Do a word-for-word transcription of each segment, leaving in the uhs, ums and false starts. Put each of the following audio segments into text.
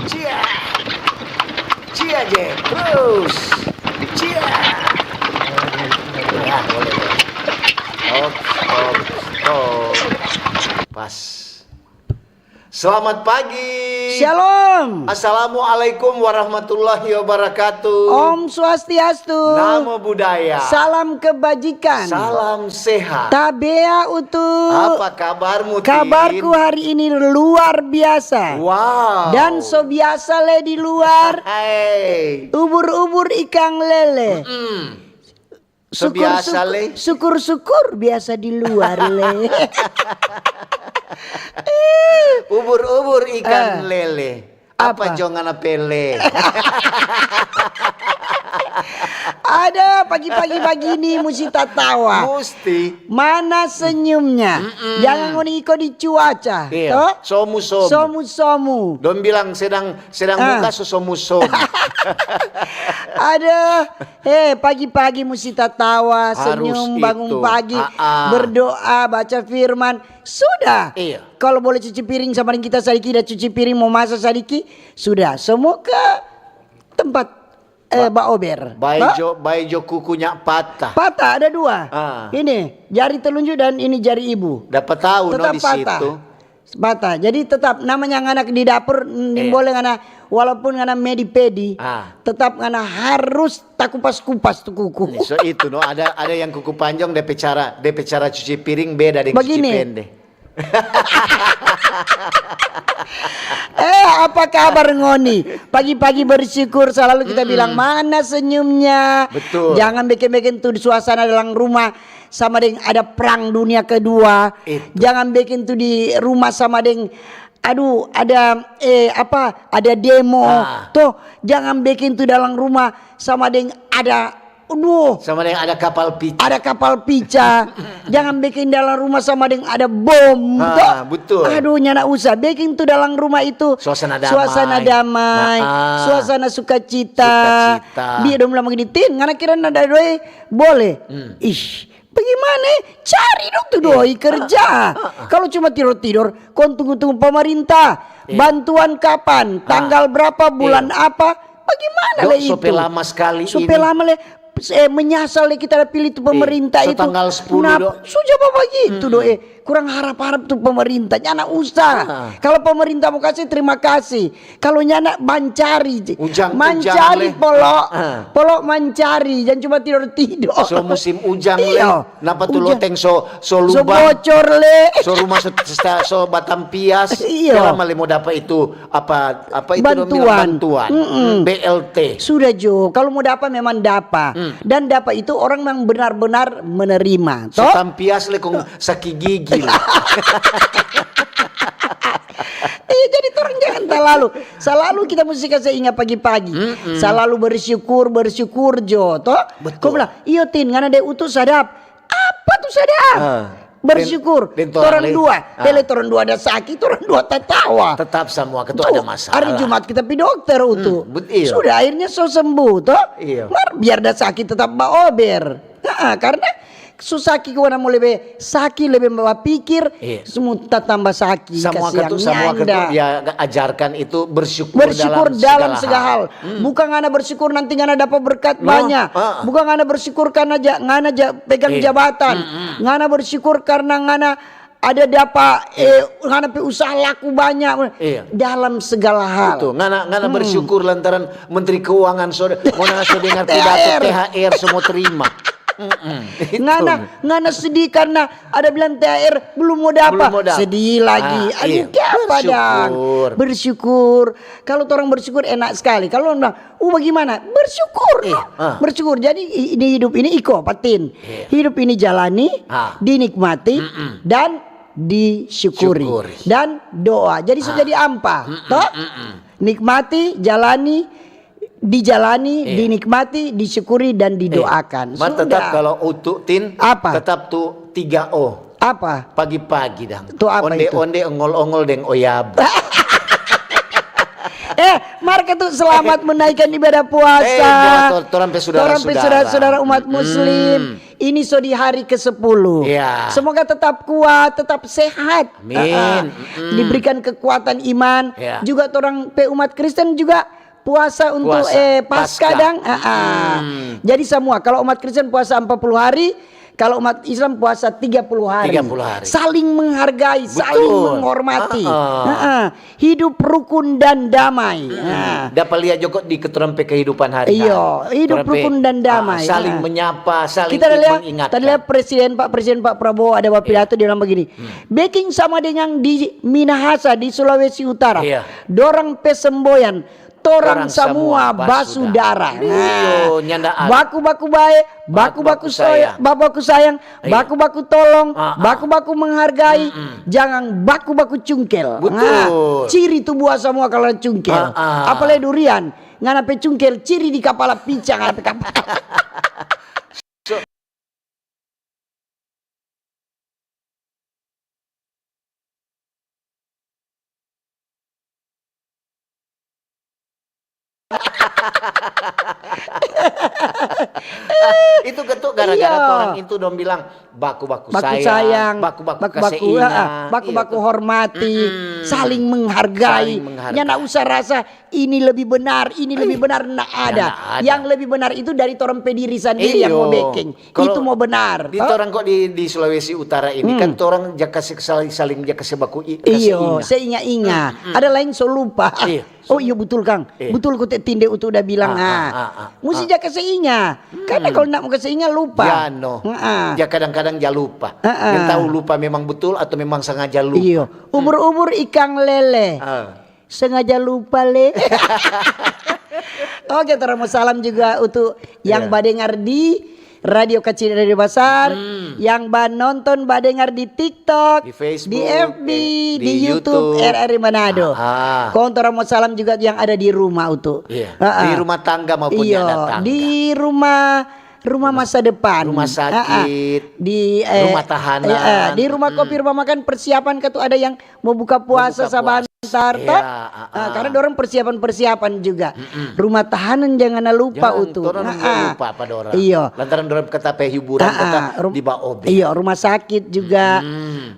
Cia. Cia je. Terus. Cia. Ya, boleh, boleh. Stop, stop, stop. Pas. Selamat pagi. Shalom. Assalamualaikum warahmatullahi wabarakatuh. Om Swastiastu. Namo Buddhaya. Salam kebajikan. Salam sehat. Tabea utu. Apa kabarmu, Tin? Kabarku hari ini luar biasa. Wow. Dan so biasa le di luar. Hai. Ubur-ubur ikang lele. Mm-mm. So biasa le. Syukur-syukur biasa di luar le. Ubur-ubur ikan lele. Apa? Apa jo ngana pele? Ada pagi-pagi bagini musti tatawa. Musti. Mana senyumnya? Mm-mm. Jangan ngoni iko di cuaca, iya, to? Somu-somu. Somu-somu. Dong bilang sedang, sedang buka so somu-somu. Ada, eh, pagi-pagi musti tatawa, harus senyum, itu, bangun pagi, ah, ah, berdoa, baca firman. Sudah. Iya. Kalau boleh cuci piring sama deng kita sadiki, da cuci piring, mo masa sadiki, sudah. Semua ke tempat, eh, ba-, baober. Bae jo, bae jo kukunya patah. Patah ada dua. Ah. Ini, jari telunjuk dan ini jari ibu. Dapa tahu, no, di situ. Patah. Jadi tetap namanya ngana di dapur, nimbole ngana, walaupun ngana medi pedi, tetap ngana harus takupas-kupas tu kuku. Ni, so itu, no, ada, ada yang kuku panjang, de pe cara, de pe cara cuci piring beda deng cuci pende. Eh, apa kabar ngoni? Pagi-pagi bersyukur, selalu kita bilang, "Mana senyumnya?" Betul. Jangan bikin-bikin tuh suasana dalam rumah sama deng ada perang dunia kedua. Itu. Jangan bikin tuh di rumah sama deng, aduh, ada, eh, apa, ada demo. Ah. Toh, jangan bikin tuh dalam rumah sama deng ada, aduh, sama deng ada kapal pica. Ada kapal pica. Jangan bikin dalam rumah sama deng ada bom. Ah, toh? Betul. Aduh, nyanda usah. Bikin tuh dalam rumah itu suasana damai. Suasana damai. Ah, ah. Suasana sukacita. Sukacita. Dia dong bilang begini, "Tin, ngana kira nada doi boleh?" Hmm. Ih, bagaimana? Cari dong tu doi kerja. Kalau cuma tidor-tidor, kong tunggu-tunggu pemerintah. Iya. Bantuan kapan? Tanggal berapa? Bulan apa? Bagaimana le itu? Sope lama sekali ini. Sope lama le, eh, menyasal le kita ada pilih tu pemerintah itu. Tanggal sepuluh do. Sudah apa bagitu do, eh? Kurang harap-harap tu pemerintah. Nyanda usah. Kalau pemerintah mo kasih, terima kasih. Kalau nyanda, mancari. Mancari polo, polo mancari. Jangan cuma tidor-tidor. So musim ujang le. Napa tu loteng so, so lubang? So bocor le. So rumah so, so, so batampias. Iyo. Kala male mo dapa itu apa, apa itu dong bilang, bantuan. B L T. Sudah jo, kalau mo dapa memang dapa. Dan dapa itu orang yang benar-benar menerima. So tampias le kong saki gigi le. Iya, jadi torang jangan talalu. Salalu kita musti kase inga pagi-pagi. Salalu bersyukur, bersyukur jo, to. Betul. Ko bilang, "Iyo, Tin, ngana de utu sadap." Apa tu sadap? Bersyukur. Torang dua. Pele torang dua ada saki, torang dua tatawa. Tetap samua ketu ada masalah. Hari Jumat kita pi dokter utu. Sudah, akhirnya so sembuh, to. Mar biar ada saki tetap baober. Karena so saki, kong ngana mo lebe saki, lebe bapikir, semua tatamba saki. Samua ketu, samua ketu, ya, ajarkan itu bersyukur dalam segala hal. Bukan ngana bersyukur nanti ngana dapa berkat banya. Bukan ngana bersyukur karena ja-, ngana ja-, pegang jabatan. Ngana bersyukur karena ngana ada dapa, eh, ngana pe usaha laku banya. Dalam segala hal. Betul. Ngana, ngana bersyukur lantaran Menteri Keuangan so, ngana so dengar pidato, T H R so mo terima. Ngana, ngana sedih karena ada bilang T H R belum mo dapa. Sedih lagi. Aduh, kiapa dang? Bersyukur. Kalau torang bersyukur enak sekali. Kalau orang bilang, "Uh, bagaimana?" Bersyukur. Bersyukur. Jadi, i-, di hidup ini iko, patin. Hidup ini jalani, dinikmati, dan disyukuri. Dan doa. Jadi, so jadi ampa. To? Nikmati, jalani, dijalani, dinikmati, disyukuri, dan didoakan. Mar tetap kalau utu, Tin, tetap tu tiga O. Apa? Pagi-pagi dang. Tu apa itu? Onde-onde, ongol-ongol, deng oyabu. Eh, mar katu selamat menaikkan ibadah puasa. Eh, buat tor-, torang pe sudara-sudara. Torang pe sudara-sudara umat muslim. Ini so di hari kesepuluh. Iya. Semoga tetap kuat, tetap sehat. Amin. Heeh. Diberikan kekuatan iman. Iya. Juga torang pe umat Kristen juga puasa untuk, eh, Paskah dang. Heeh. Jadi semua, kalau umat Kristen puasa empat puluh hari, kalau umat Islam puasa tiga puluh hari. Tiga puluh hari. Saling menghargai, saling menghormati. Heeh. Hidup rukun dan damai. Nah. Dapa lia jo ko di keturang pe kehidupan hari-hari. Iyo, hidup rukun dan damai. Saling menyapa, saling mengingatkan. Kita ada lihat, tadi lihat presiden, Pak, presiden Pak Prabowo ada bapidato, dia bilang begini, "Beking sama dengan di Minahasa, di Sulawesi Utara. Iya. Dorang pe semboyan, torang samua basudara." Iyo, nyanda ada. Baku-baku bae, baku-baku sayang, baku-baku sayang, baku-baku tolong, baku-baku menghargai, jangan baku-baku cungkel. Betul. Nah, ciri tu buah samua kalau cungkel. Apalagi durian, ngana pe cungkel ciri di kapala pica, ngana pe kapala. Itu ketuk gara-gara torang itu dong bilang baku-baku sayang, baku-baku kase inga, baku-baku hormati, saling menghargai. Nyanda usah rasa ini lebih benar, ini lebih benar, nda ada. Yang lebih benar itu dari torang pe diri sandiri yang mo beking. Itu mo benar. Di torang kok di, di Sulawesi Utara ini kan torang ja kase saling, saling ja kase baku i-, kase inga. Iyo, se inga-inga. Ada lain so lupa. Oh iyo, butul kang. Butul kote tinde utu udah bilang. Musti ja kase inga. Karena kalau nda mo kase inga lupa. Ya no. Ja kadang-kadang ja lupa. Yang tahu lupa memang betul atau memang sengaja lupa. Iyo. Umur-umur ikang lele. Sengaja lupa le. Oke, torang mo salam juga untuk yang badengar di Radio Kacil Radio Basar, yang banonton badengar di TikTok, di Facebook, di F B, di YouTube, R R I Manado. Kong torang mo salam juga yang ada di rumah utu. Di rumah tangga maupun yang datang. Di rumah, rumah masa depan. Rumah sakit, di, eh, rumah tahanan. Di rumah kopi, rumah makan, persiapan katu ada yang mo buka puasa sabantar to. Karena dorang persiapan-persiapan juga. Rumah tahanan jangan lupa utu. Torang lupa pa dorang. Iyo. Lantaran dorang kata pe hiburan kata di baobe. Iyo, rumah sakit juga.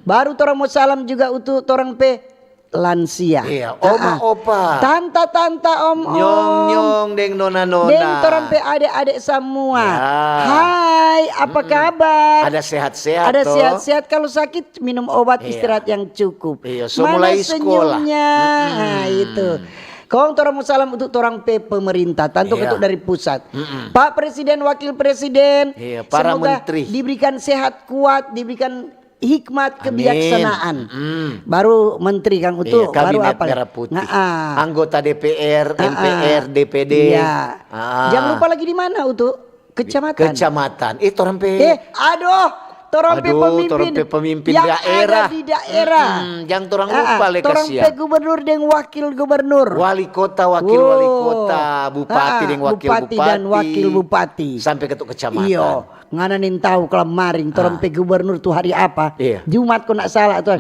Baru torang mo salam juga utu torang pe lansia. Iya, oma, opa. Tanta, tanta, om, om. Nyong, nyong, deng nona, nona. Deng torang pe ade, ade samua. Hai, apa kabar? Ada sehat-sehat. Ada sehat-sehat. Kalau sakit, minum obat, istirahat yang cukup. Iya, so mulai sekolah. Mana senyumnya? Nah, itu. Kong torang mo salam untuk torang pe pemerintah, tantu ketuk dari pusat. Pak Presiden, Wakil Presiden, semoga diberikan sehat kuat, diberikan hikmat kebijaksanaan. Baru menteri kang utu, baru apa? Merah putih. Anggota D P R, M P R, D P D. Jangan lupa lagi di mana utu? Kecamatan. Kecamatan. Eh, torang pe. Eh, aduh, torang pe pemimpin yang ada di daerah. Jangan torang lupa le kasiang. Torang pe gubernur deng wakil gubernur. Wali kota, wakil wali kota, bupati deng wakil bupati. Sampe ketuk kecamatan. Iyo. Ngana nintau kemarin, torang pe gubernur tu hari apa? Jumat ko nda salah tu.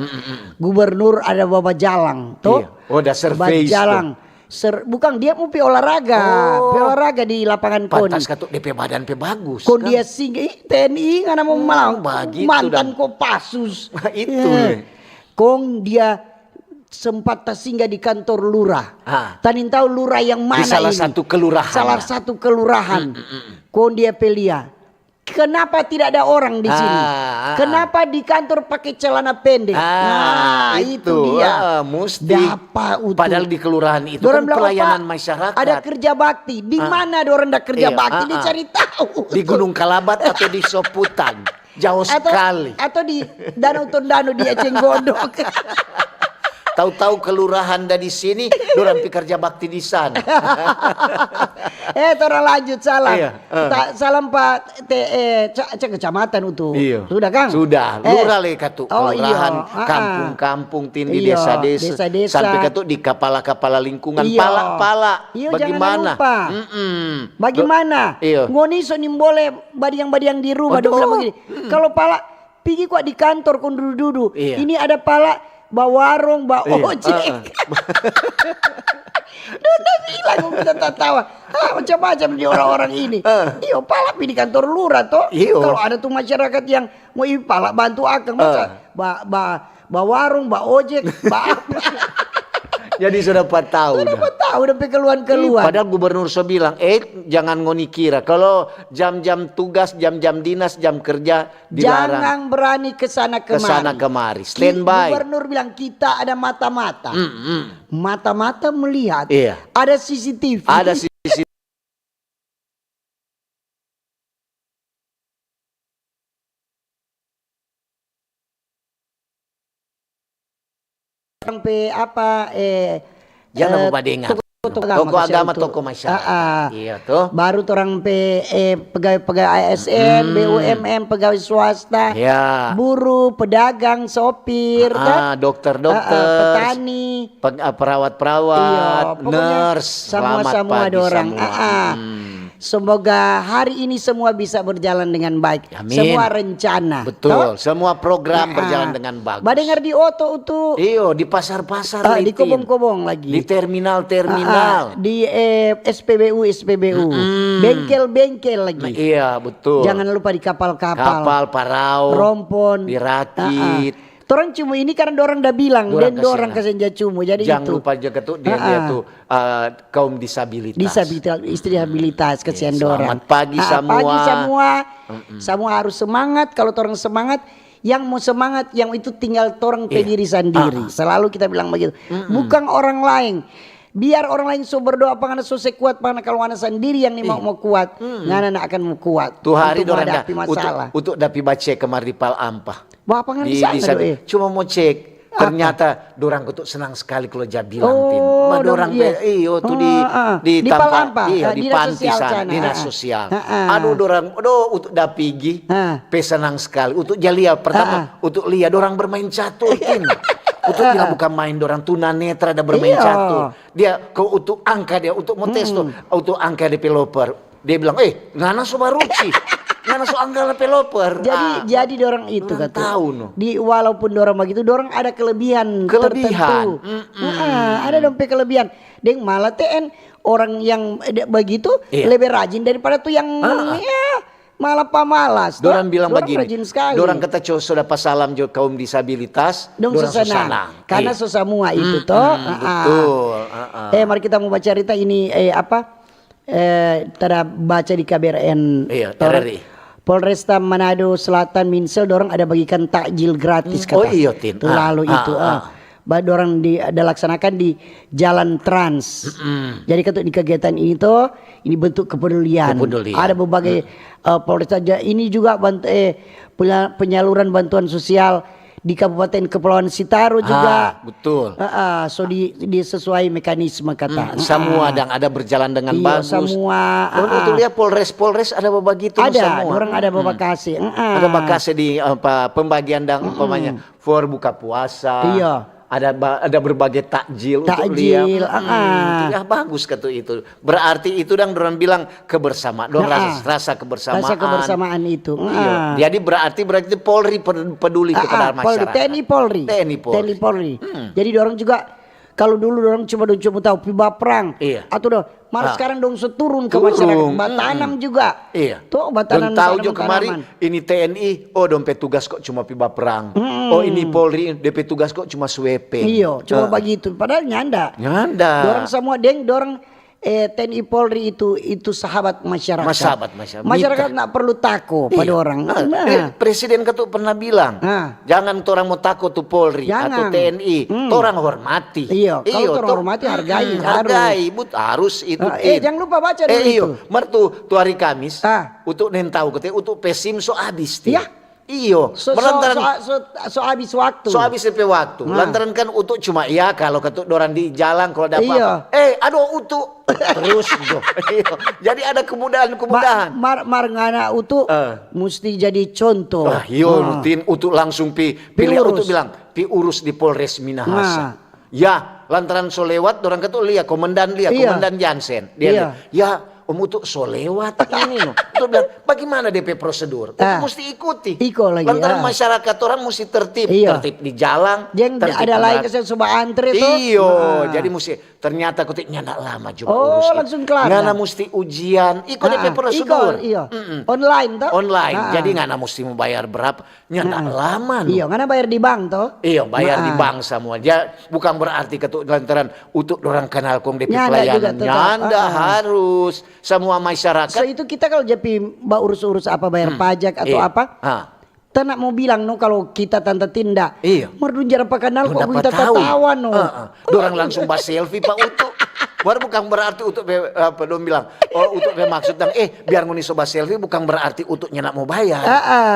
Gubernur ada bawa jalang, to? Iya. Oh, da survei to. Bajalang. Bukang dia mo pi olahraga, pi olahraga di lapangan koni. Pantas katu depe badan pe bagus. Kong dia singgah, ih, T N I ngana mo malang. Mantan Kopassus. Itu. Kong dia sempat tasingga di kantor lurah. Tanintau lurah yang mana ini? Di salah satu kelurahan. Salah satu kelurahan. Kong dia pe lia, kenapa tidak ada orang di sini? Kenapa di kantor pake celana pendek? Nah, itu dia. Musti. Dapa utu. Padahal di kelurahan itu kan pelayanan masyarakat. Ada kerja bakti. Di mana dorang da kerja bakti? Dia cari tahu. Di Gunung Kalabat atau di Soputan? Jauh sekali. Atau di Danau Tondano di Eceng Gondok. Tau-tau kelurahan da di sini, dorang pi kerja bakti di sana. Eh, torang lanjut salam. Salam pa te, eh, kecamatan utu. Sudah kang? Sudah. Lurah le katu. Kelurahan, kampung-kampung, tindi, desa-desa. Sampe katu di kapala-kapala lingkungan. Pala-pala. Iyo, jangan lupa. Bagaimana? Ngoni so nimbole badiang-badiang di rumah, dong bilang begini, kalau pala pigi kwa di kantor kong dudu-dudu. Ini ada pala bawarung, baojek. Dong da bilang, kita tatawa. Ah, macam-macam ni orang-orang ini. Iyo, pala pi di kantor lurah to. Iyo. Kalau ada tu masyarakat yang mau pi pala bantu akang, masa ba, ba, ba warung, ba ojek, ba apa. Jadi sudah pa tahu. Sudah pa tahu, dong pe keluhan-keluhan. Padahal gubernur so bilang, eh, jangan ngoni kira kalau jam-jam tugas, jam-jam dinas, jam kerja dilarang. Jangan berani ke sana kemari. Ke sana kemari. Standby. Gubernur bilang kita ada mata-mata. Mata-mata melihat. Iya. Ada C C T V. Ada C C T V. Sampai apa, eh, Jangan lupa dengar. Toko agama, toko masyarakat. Iya tuh. Baru torang pe, eh, pegawai-pegawai A S N, B U M N, pegawai swasta, buruh, pedagang, sopir, dokter-dokter, petani, perawat-perawat, nurse, semua, semua dorang. Semoga hari ini semua bisa berjalan dengan baik. Semua rencana. Betul. Semua program berjalan dengan bagus. Badengar di oto itu. Iyo, di pasar-pasar, di kobong-kobong lagi. Di terminal-terminal. Di eh, S P B U, S P B U. Bengkel-bengkel lagi. Iya, betul. Jangan lupa di kapal-kapal. Kapal, parau. Rompon. Di rakit. Torang cumu ini karena dorang da bilang, dan dorang kasiang ja cumu. Jadi jang lupa juga tu dia, dia tu uh, kaum disabilitas. Disabilitas, disabilitas, kasiang dorang. Selamat pagi semua. Pagi semua. Semua harus semangat. Kalau torang semangat, yang mau semangat, yang itu tinggal torang pe diri sandiri. Selalu kita bilang begitu. Bukan orang lain. Biar orang lain so berdoa pa ngana, so se kuat pa ngana, kalau ngana sandiri yang ni mau, mau kuat, ngana na akan mau kuat. Tu hari dorang da, untuk, untuk da pi bace kemari di Pal Ampa. Bapa ngana di sana, eh. Cuma mo cek. Ternyata dorang kutu senang sekali kalau ja bilang, Tin. Ma dorang pe, iyo, tu di, di tampa, iyo, di panti sana, dinas sosial. Aduh, dorang, aduh, untuk da pigi, pe senang sekali. Untuk ja lia, pertama, untuk lia dorang bermain catur, Tin. Untuk bilang bukan main, dorang tunanetra da bermain catur. Dia ko utu angka dia, utu mo tes tu, utu angka dia pe loper. Dia bilang, "Eh, ngana so baruci. Ngana so angka la pe loper." Jadi, jadi dorang itu kata. Tahu no. Di walaupun dorang begitu, dorang ada kelebihan tertentu. Ada dong pe kelebihan. Deng malah T N orang yang begitu lebih rajin daripada tu yang ya malah pamalas. Dorang bilang bagini, dorang kata so dapa salam jo kaum disabilitas, dorang so sanang. Karena so samua itu to. Betul. Eh, mari kita mo bacarita ini, eh, apa? Eh, tada baca di K B R N. Iya, R R I. Polresta Manado Selatan, Minsel, dorang ada bagikan takjil gratis kata. Oh iyo, Tin. Lalu itu. Ba dorang di, ada laksanakan di Jalan Trans. Jadi katu di kegiatan ini to, ini bentuk kepedulian. Ada berbagai eh, Polresta ja, ini juga bant, eh, penyaluran bantuan sosial di Kabupaten Kepulauan Sitaro juga. Betul. So di, di sesuai mekanisme kata. Samua dang ada berjalan dengan bagus. Samua. Untuk lia Polres, Polres ada begitu. Ada, orang ada bakase. Ada bakase di apa, pembagian dang umpamanya for buka puasa. Iya. Ada ada berbagai takjil untuk lia. Takjil, ah. Ya bagus kata itu. Berarti itu dang dorang bilang kebersamaan. Dorang rasa, rasa kebersamaan. Rasa kebersamaan itu. Iya. Jadi berarti berarti Polri peduli kepada masyarakat. T N I Polri. T N I Polri. Jadi dorang juga kalau dulu dorang cuma dong cuma tahu pi baprang. Iya. Atau dong Malah sekarang dong so turun ke masyarakat, batanam juga. Iya. Tuh, batanam, dong tahu jo kemari ini T N I, oh dong pe tugas kok cuma pi baprang. Oh ini Polri, de pe tugas kok cuma sweeping. Iyo, cuma bagitu. Padahal nyanda. Nyanda. Dorang samua deng, dorang eh, T N I Polri itu itu sahabat masyarakat. Sahabat masyarakat. Masyarakat ndak perlu tako pada orang. Nah. Presiden katu pernah bilang, Jangan torang mo tako tu Polri atau T N I. Torang hormati. Iyo, kalau torang hormati, hargai. Hargai, but harus itu. Eh, jangan lupa baca dulu itu. Mar tu, tu hari Kamis, utuk neng tau kata utuk pesim so abis ti. Iyo. So, so, so, so abis waktu. So abis depe waktu. Lantaran kan utuk cuma iya kalau katu dorang di jalan kalau ada apa-apa. Eh, aduh utuk. Terus jo. Iyo. Jadi ada kemudahan-kemudahan. Mar, mar ngana utuk musti jadi contoh. Ah, iyo, rutin utuk langsung pi Pele utuk bilang, "Pi urus di Polres Minahasa." Ya, lantaran so lewat, dorang katu lia, komandan lia, komandan Jansen. Dia lia, "Ya, "Om Utu so lewat ini no." Utu bilang, "Bagaimana depe prosedur?" Utu musti ikuti. Iko lagi, lantaran masyarakat orang musti tertib, tertib di jalan, tertib ada lain yang coba antre to. Iyo, jadi musti, ternyata kote nyanda lama juga urus itu. Langsung kelar. Ngana musti ujian, iko depe prosedur. Iko, iyo. Online to? Online. Jadi ngana musti mo bayar berapa? Nyanda lama no. Iyo, ngana bayar di bank to? Iyo, bayar di bank samua. Dia bukang berarti katu lantaran Utu dorang kanal kong depe pelayanan. Nyanda harus. Samua masyarakat. So itu kita kalau ja pi baurus-urus apa, bayar pajak atau apa, tanda mo bilang no kalau kita tanta tinda. Iyo. Mar dong ja dapa kanal kong kita tatawa no. Dorang langsung ba selfie pa Utu. Baru bukang berarti Utu pe, apa dong bilang, oh, Utu pe maksud dang, eh, biar ngoni so ba selfie bukang berarti Utu nyanda mo bayar.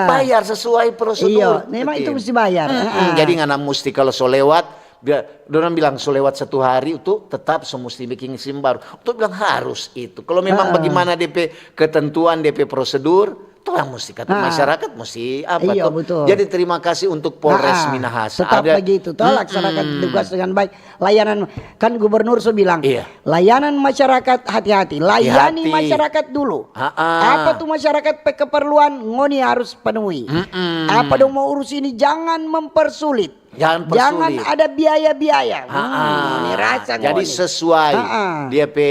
Bayar sesuai prosedur. Iyo, memang itu musti bayar. Jadi ngana musti kalau so lewat, biar dorang bilang so lewat satu hari Utu tetap so musti bikin SIM baru. Utu bilang harus itu. Kalau memang bagaimana depe ketentuan, depe prosedur, torang musti kata masyarakat musti apa to? Jadi terima kasih untuk Polres Minahasa. Tetap begitu to, laksanakan tugas dengan baik. Layanan, kan gubernur so bilang, layanan masyarakat hati-hati, layani masyarakat dulu. Apa tu masyarakat pe keperluan, ngoni harus penuhi. Apa dong mo urus ini, jangan mempersulit. Jangan ada biaya-biaya. Ini rasa ngoni. Jadi sesuai dia pe,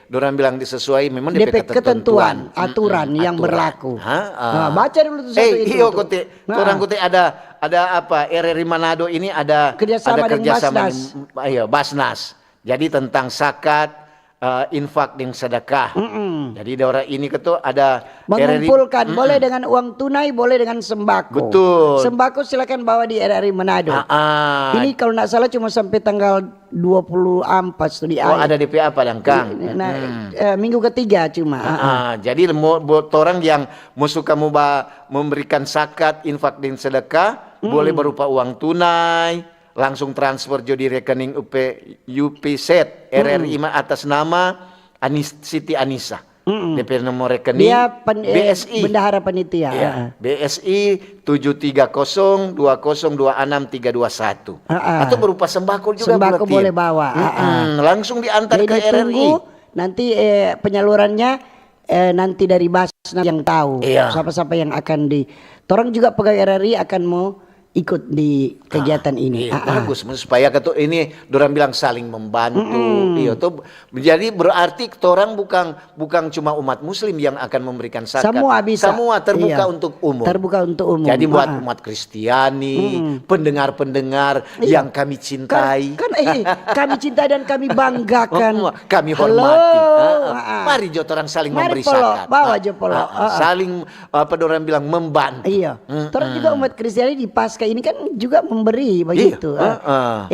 dorang bilang di sesuai, memang dia pe ketentuan, aturan yang berlaku. Baca dulu tu satu itu. Iyo, kote, torang kote ada, ada apa, RRI Manado ini ada kerjasama dengan Basnas. Iyo, Basnas. Jadi tentang zakat, eh, infak deng sedekah. Jadi dorang ini ketu ada mengumpulkan, boleh dengan uang tunai, boleh dengan sembako. Betul. Sembako silakan bawa di RRI Manado. Ini kalau ndak salah cuma sampai tanggal dua puluh empat tu di akhir. Oh, ada depe apa dang, Kang? Nah, eh, minggu ketiga cuma. Jadi mo, buat orang yang mo suka mo ba, memberikan zakat, infak deng sedekah, boleh berupa uang tunai, langsung transfer jo di rekening UP, UPZ, RRI ma-, atas nama Anis, Siti Anisa. Depe nomor rekening BSI. Bendahara panitia. Iya, BSI tujuh tiga kosong dua kosong dua enam tiga dua satu. Atau berupa sembako juga. Sembako boleh bawa. Langsung diantar ke RRI. Nanti, eh, penyalurannya, eh, nanti dari Basnas yang tahu siapa-siapa yang akan di, torang juga pegawai RRI akan mau ikut di kegiatan ini. Iya, bagus. Supaya ketu-, ini dorang bilang saling membantu. Iya, tuh. Jadi berarti torang bukan, bukan cuma umat muslim yang akan memberikan zakat. Semua bisa. Semua terbuka untuk umum. Terbuka untuk umum. Jadi buat umat Kristiani, pendengar-pendengar yang kami cintai. Kan, kan, eh, kami cintai dan kami banggakan. Kami hormati. Mari jo torang saling memberi zakat. Mari polo, bawa jo polo. Saling, apa dorang bilang, membantu. Iya. Torang juga umat Kristiani di Paskah ini kan juga memberi begitu.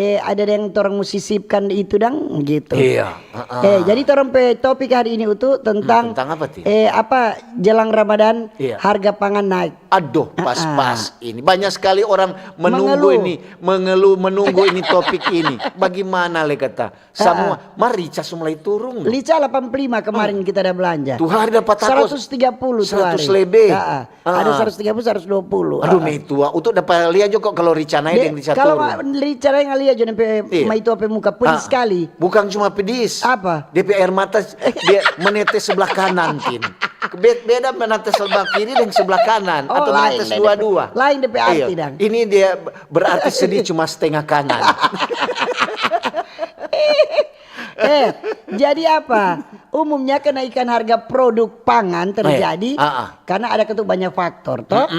Eh, ada yang torang mo sisipkan itu dang gitu. Iya. Eh, jadi torang pe topik hari ini, Utu, tentang, tentang apa, Ti? Eh, apa, jelang Ramadan, harga pangan naik. Aduh, pas-pas ini. Banyak sekali orang menunggu ini, mengeluh, menunggu ini topik ini. Bagaimana le kata? Semua, mar rica su mulai turun. Rica delapan puluh lima kemarin kita ada belanja. Tu hari dapat seratus tiga puluh tu hari. Seratus lebih. Ada seratus tiga puluh, seratus dua puluh. Aduh, maitua. Utu dapa lia jo kok kalau rica nae deng rica turun. Kalau rica nae nga lia jo, maitua pe muka pedis skali. Bukan cuma pedis. Apa? Depe air mata dia menetes sebelah kanan, Tin. Be-, beda menetes sebelah kiri deng sebelah kanan. Atau menetes dua-dua. Lain depe arti dang. Ini dia berarti sedih cuma setengah kanan. Eh, jadi apa? Umumnya kenaikan harga produk pangan terjadi karena ada ketu banyak faktor, toh.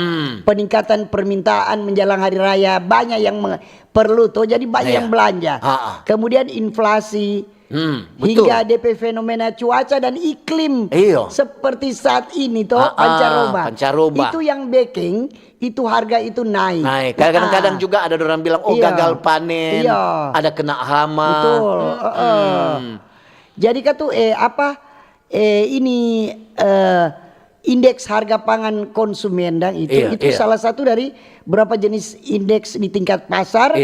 Peningkatan permintaan menjelang hari raya, banyak yang me-, perlu, toh. Jadi banyak yang belanja. Kemudian inflasi, hingga depe fenomena cuaca dan iklim seperti saat ini, toh, pancaroba. Itu yang bikin itu harga itu naik. Naik. Kadang-kadang juga ada orang bilang, "Oh, gagal panen, ada kena hama." Betul. Jadi kan tuh, eh, apa, eh, ini, eh, indeks harga pangan konsumen dang itu, itu salah satu dari berapa jenis indeks di tingkat pasar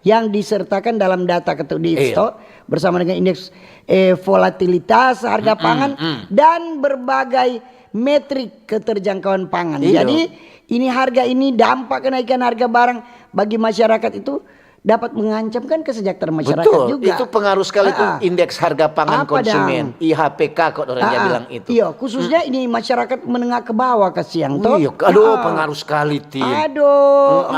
yang disertakan dalam data ketu di, toh, bersama dengan indeks, eh, volatilitas harga pangan dan berbagai metrik keterjangkauan pangan. Jadi, ini harga ini, dampak kenaikan harga barang bagi masyarakat itu dapat mengancam kan kesejahteraan masyarakat juga. Betul, itu pengaruh sekali tuh indeks harga pangan konsumen, I H P K kok orang bilang itu. Iya, khususnya ini masyarakat menengah ke bawah, kasiang, toh. Iya, aduh, pengaruh sekali, Tin. Aduh,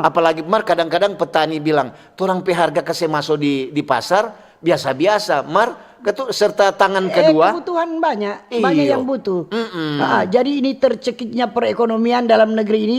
apalagi mar kadang-kadang petani bilang, "Torang pe harga kase maso di, di pasar biasa-biasa, mar ketu serta tangan kedua." Kebutuhan banyak, banyak yang butuh. Jadi ini tercekiknya perekonomian dalam negeri ini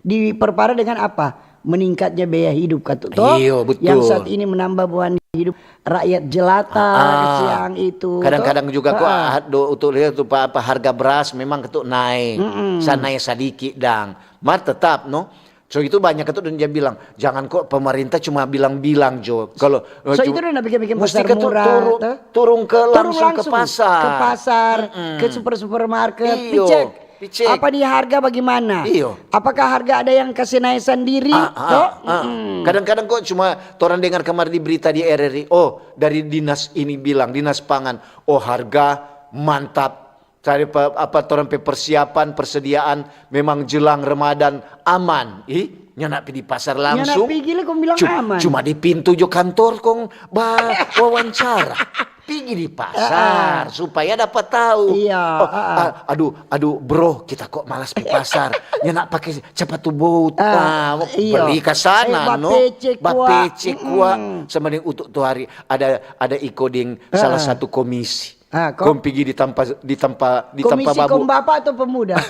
diperparah dengan apa? Meningkatnya biaya hidup, katu, toh? Iyo, betul. Yang saat ini menambah beban hidup rakyat jelata, kasiang itu, toh? Kadang-kadang juga kok, ah, do, untuk lihat tuh, pa, apa, harga beras memang ketu naik. Sa naik sadiki dang. Mar tetap, no? So itu banyak ketu dan dia bilang, "Jangan kok pemerintah cuma bilang-bilang jo." Kalau, eh, so itu udah bikin-bikin pasar murah, turun ke, langsung ke pasar. Ke pasar, ke super-supermarket, picek. Picek. Apa nih harga bagaimana? Iyo. Apakah harga ada yang kasih naik sendiri? Ah, ah, toh? Ah. Kadang-kadang kok cuma torang dengar kemarin di berita di R R I, oh, dari dinas ini bilang, dinas pangan, "Oh, harga mantap." Cari pe, apa, torang pe persiapan, persediaan memang jelang Ramadan aman. Ih, nyanda pi di pasar langsung. Nyanda pigi le kong bilang aman. Cuma di pintu jo kantor kong ba wawancara. Pigi di pasar supaya dapa tahu. Iya, oh, ah, aduh, aduh, bro, kita kok malas pi pasar. Nyanda pake sepatu bot. Ah, iyo. Beli ka sana, no. Bapece kua. Sama deng utuk tu hari ada, ada iko deng salah satu komisi. Ah, kong pigi di tampa, di tampa, di tampa babu. Komisi kong bapa atau pemuda?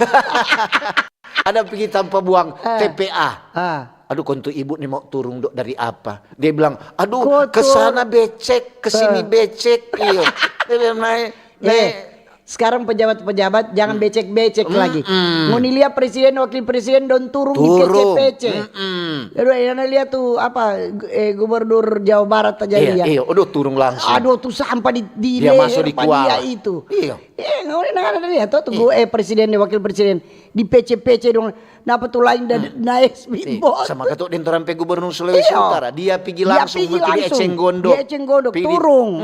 Ada pigi tampa buang T P A. Ah. "Aduh, kong tu ibu ni mau turung do dari apa?" Dia bilang, "Aduh, ke sana becek, ke sini becek." Iyo. Dia bilang, "Nae, nae." Sekarang pejabat-pejabat jangan becek-becek lagi. Ngoni lia presiden, wakil presiden dong turung di kece-pece. Aduh, ngana lia tu apa, eh, gubernur Jawa Barat aja lia. Iyo, aduh, turung langsung. Aduh, tu sampa di, di leher pa dia itu. Iyo. Eh, ngoni nda ada lia to, tu, eh, presiden deng wakil presiden di pece-pece dong. Napa tu lain da naik speedboat. Sama katu deng torang pe gubernur Sulawesi Utara. Dia pigi langsung, dia pigi langsung. Eceng Gondok. Dia eceng Gondok, turung.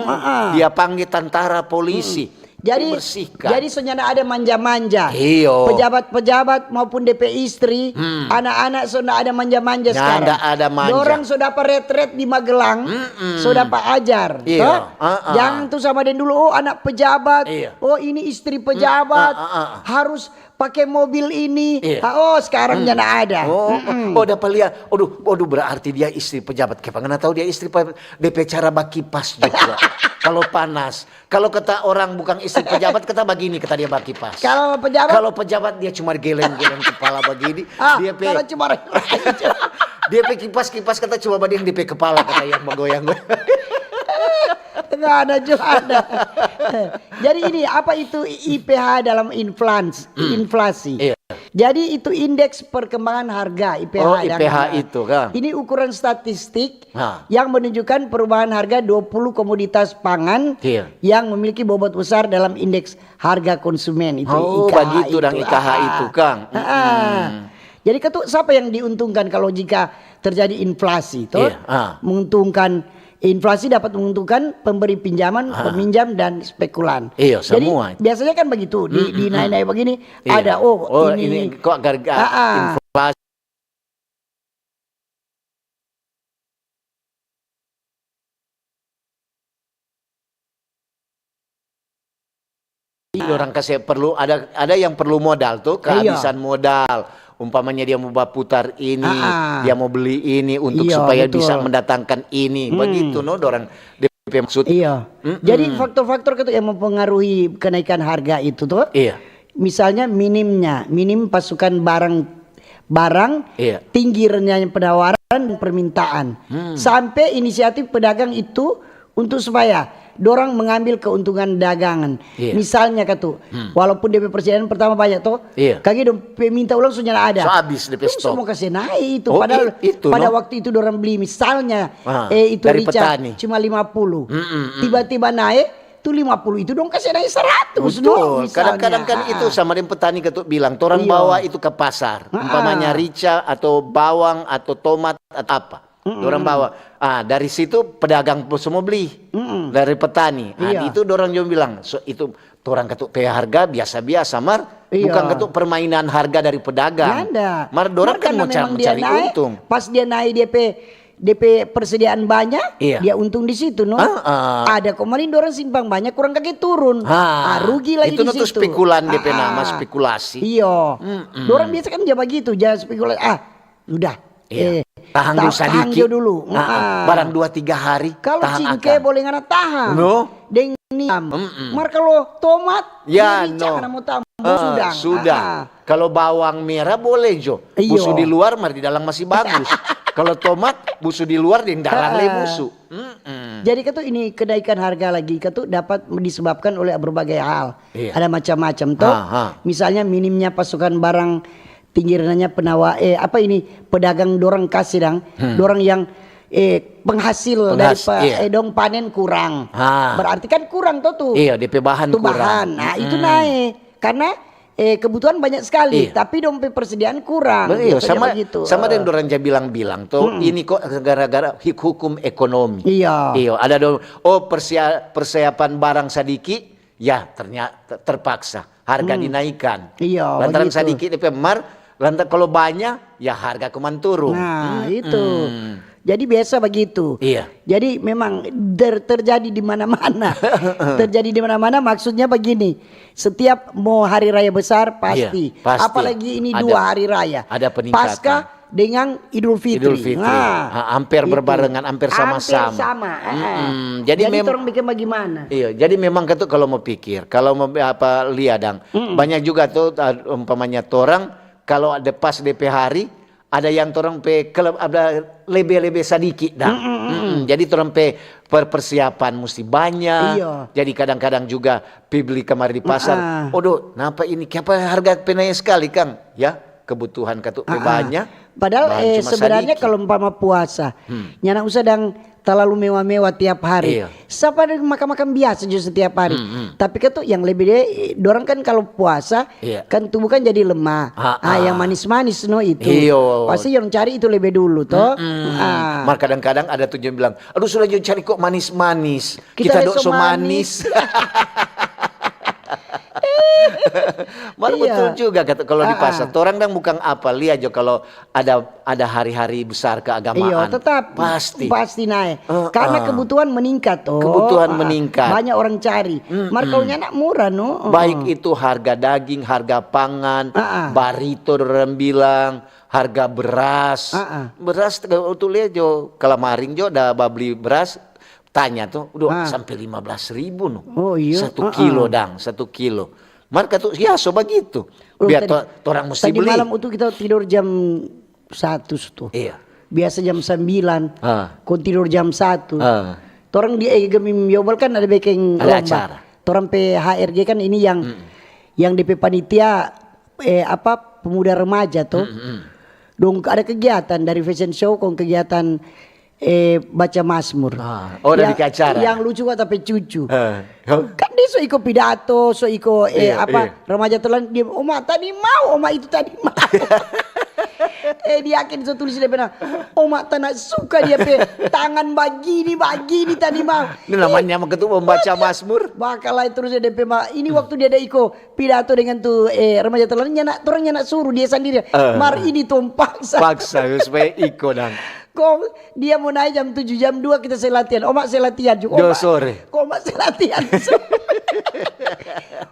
Dia pangge tantara, polisi. Jadi, jadi so nyanda ada manja-manja. Iyo. Pejabat-pejabat maupun de pe istri, anak-anak so nda ada manja-manja sekarang. Nda ada manja. Dorang so dapa retret di Magelang, so dapa ajar. Iyo. Toh? Jangan tu sama deng dulu, oh, anak pejabat, oh, ini istri pejabat, harus pake mobil ini. Iya. Ah, oh, sekarang nyanda ada. Oh, oh, dapa lia. Aduh, aduh, berarti dia istri pejabat. Kiapa ngana tau dia istri pe-, de pe cara bakipas juga. Kalau panas, kalau kata orang bukan istri pejabat, kata bagini, kata dia bakipas. Kalau pejabat? Kalau pejabat dia cuma geleng-geleng kepala bagini. Ah, dia pe, kalau cuma dia pe kipas-kipas kata cuma bagini di pe kepala, kata yang bagoyang. Nggak ada juga ada. Jadi ini, apa itu I P H dalam inflans-, inflasi? Iya. Jadi itu indeks perkembangan harga, I P H. Oh, I P H itu, kan? Ini ukuran statistik yang menunjukkan perubahan harga dua puluh komoditas pangan yang memiliki bobot besar dalam indeks harga konsumen itu. Oh, I K H bagitu itu. Dang I K H itu, Kang. Ah. Jadi, katu, siapa yang diuntungkan kalau jika terjadi inflasi, toh? Iya, ah. Menguntungkan, inflasi dapat menguntungkan pemberi pinjaman, peminjam, dan spekulan. Iya, semua. Jadi, biasanya kan begitu, di, di naik-naik begini, ada, oh, ini kok harga inflasi. Orang kase perlu, ada, ada yang perlu modal tuh, kehabisan modal. Umpamanya dia mau baputar ini, dia mau beli ini untuk supaya bisa mendatangkan ini. Begitu, no, dorang D P maksud. Iya. Jadi faktor-faktor itu yang mempengaruhi kenaikan harga itu tuh. Iya. Misalnya minimnya, minim pasukan barang, barang, tinggi rendahnya penawaran dan permintaan. Sampai inisiatif pedagang itu untuk supaya dorang mengambil keuntungan dagangan. Iya. Misalnya katu, walaupun D P persediaan pertama banyak to, kage dong pe minta ulang so nyanda ada. So abis de pe stok. Dong so mo kase nae itu, padahal pada waktu itu dorang beli misalnya, eh, itu dari rica petani cuma lima puluh. Tiba-tiba nae, tu lima puluh itu dong kase nae seratus dong, misalnya. Betul. Kadang-kadang kan itu sama deng petani katu bilang, torang bawa itu ke pasar. Umpamanya rica atau bawang atau tomat atau apa. Dorang bawa. Ah, dari situ pedagang semua beli. Dari petani. Ah, itu dorang juga bilang, so, itu torang katu pe harga biasa-biasa, mar. Bukan katu permainan harga dari pedagang. Nyanda. Mar dorang kan mau cari untung. Pas dia nae dia pe depe persediaan banyak, Iya. dia untung di situ, no. Ah, ah. Ada kemarin dorang simpang banyak, kurang kage turun. Ah, Ah, rugi lagi itu di no tuh situ. spekulan depe Ah, nama, ah. spekulasi. Iyo. Mm-mm. Dorang biasa kan ja bagitu, ja spekulasi. Ah, udah. Iya. Eh, Tahang dulu ta-, tahang sadiki. jo dulu. Ah, ah. Ah. Barang dua tiga hari, Kalau tahang cingke akang. Boleh ngana tahang. No. Deng niam. Mm-mm. Mar kalau tomat, Ya, merica no. ngana mo tambah, Ah, sudah. sudah. Ah, ah. Kalau bawang merah boleh jo. Iyo. Busu di luar, mar di dalam masih bagus. Kalau tomat, busu di luar, deng dalam le Ah. busu. Mm-mm. Jadi katu ini kenaikan harga lagi katu dapat disebabkan oleh berbagai hal. Iya. Ada macam-macam toh. Ha, ha. Misalnya minimnya pasokan barang, tinggi rendahnya penawa eh apa ini, pedagang dorang kasih dang, Hmm. dorang yang eh penghasil dari Penghas-, pa- iya. eh dong panen kurang. Ha. Berarti kan kurang toh tuh. Iya, depe bahan Tuh kurang. Bahan. Nah, itu Mm-mm. naik karena eh kebutuhan banyak sekali, Iya. tapi dong pe persediaan kurang. Betul, Biasanya sama begitu. Sama deng dorang ja bilang-bilang tuh, Mm-mm. ini kok gara-gara hik-, hukum ekonomi. Iya. Iya, ada dong. Oh, persia-, persiapan barang sadiki, ya ternyata terpaksa harga Hmm. dinaikkan. Iya, Lantaran begitu. Sadiki depe mar, lantaran kalau banyak, ya harga kuman turun. Nah, Mm-mm. Itu. Jadi biasa begitu. Iya. Jadi memang ter- terjadi di mana-mana. Terjadi di mana-mana maksudnya begini. Setiap mau hari raya besar pasti. Iya, pasti. Apalagi ini Ada, dua hari raya. ada peningkatan. Pasca dengan Idul Fitri. Idul Fitri. Nah, Ha, hampir itu. berbarengan, hampir sama-sama. Hampir sama. Ah, ah. Mm-mm. Jadi Jadi mem- orang bikin bagaimana? Iya, jadi memang katu kalau mau pikir, kalau mau apa lia dang, Mm-mm. banyak juga tuh uh, umpamanya torang kalau ada pas depe hari, ada yang torang pe kele-, ada lebe-lebe sadiki dang. Mm-mm, mm-mm. Mm-mm. Jadi torang pe per-, persiapan mesti banyak. Iya. Jadi kadang-kadang juga pibli kamari di pasar. Ah. Odoh, napa ini? Kiapa harga pe nae skali, kang? Ya, kebutuhan katu pe Ah, ah. banyak. Padahal Bahan eh, cuma sebenarnya sadiki. Kalau umpama puasa, Hmm. nyana usah dang talalu mewah-mewah tiap hari. Iya. Sapa ada makan-makan biasa jo setiap hari. Hmm, hmm. Tapi kan tuh yang lebih deh, dorang kan kalau puasa Iya. kan tubuh kan jadi lemah. Ah, Ah, yang ah. manis-manis no itu. Iyo. Pasti yang cari itu lebih dulu toh. Mm-mm. Ah. Mar kadang-kadang ada tuh yang bilang, aduh sudah jo cari kok manis-manis. Kita Kita ada dok so so manis. Mar Iya. Betul juga kata kalau di Ah, pasar. ah. Torang dang bukan apa lia jo kalau ada ada hari-hari besar keagamaan. Iyo, tetap Pasti. Pasti naik. Ah, Karena ah. Kebutuhan meningkat toh. Kebutuhan Ah, ah. Meningkat. Banyak orang cari. Mm-mm. Mar kalau nyana murah no. Baik itu harga daging, harga pangan, Ah, ah. Barito orang bilang, harga beras. Ah, ah. Beras tu lia jo, kalamaring jo da babli beras, tanya tuh, udah Ah. Sampai lima belas ribu no. Oh, iya. Satu Ah, kilo ah. Dang, satu kilo. Mar katu, ya so begitu. Oh, Biar tadi, to-, torang mesti tadi beli. Malam itu kita tidur jam satu tu. Iya. Biasa jam sembilan. Ah. Kong tidur jam satu. Ah. Torang di E G M Yobel kan ada bikin Ada lomba. Acara. Torang pe H R G kan ini yang yang D P panitia eh apa pemuda remaja tuh. Mm-mm. Dong ada kegiatan dari fashion show kong kegiatan eh baca Mazmur. Ah, oh, ada Yang- bikin acara. Yang lucu kok tapi cucu. Eh, huh? Kan dia so iko pidato, so iko eh Iya, apa iya. Remaja Terlan dia, "Oma tadi mau, oma itu tadi mau." Eh dia yakin so tulis dia pernah, "Oma tana suka dia pe tangan bagini bagini tadi mau." Ini namanya mah ketua membaca Mazmur. Bakal lai terus dia pe ma-, ini waktu dia ada iko pidato dengan tu eh Remaja Terlan nyana, torang nyana suruh dia sandiri. Eh. Mar ini tong paksa. Paksa supaya iko dang. Kong dia mau naik jam tujuh, jam dua kita se latihan. Oma se latihan juga. Dua Oma, sore. Kong oma se latihan.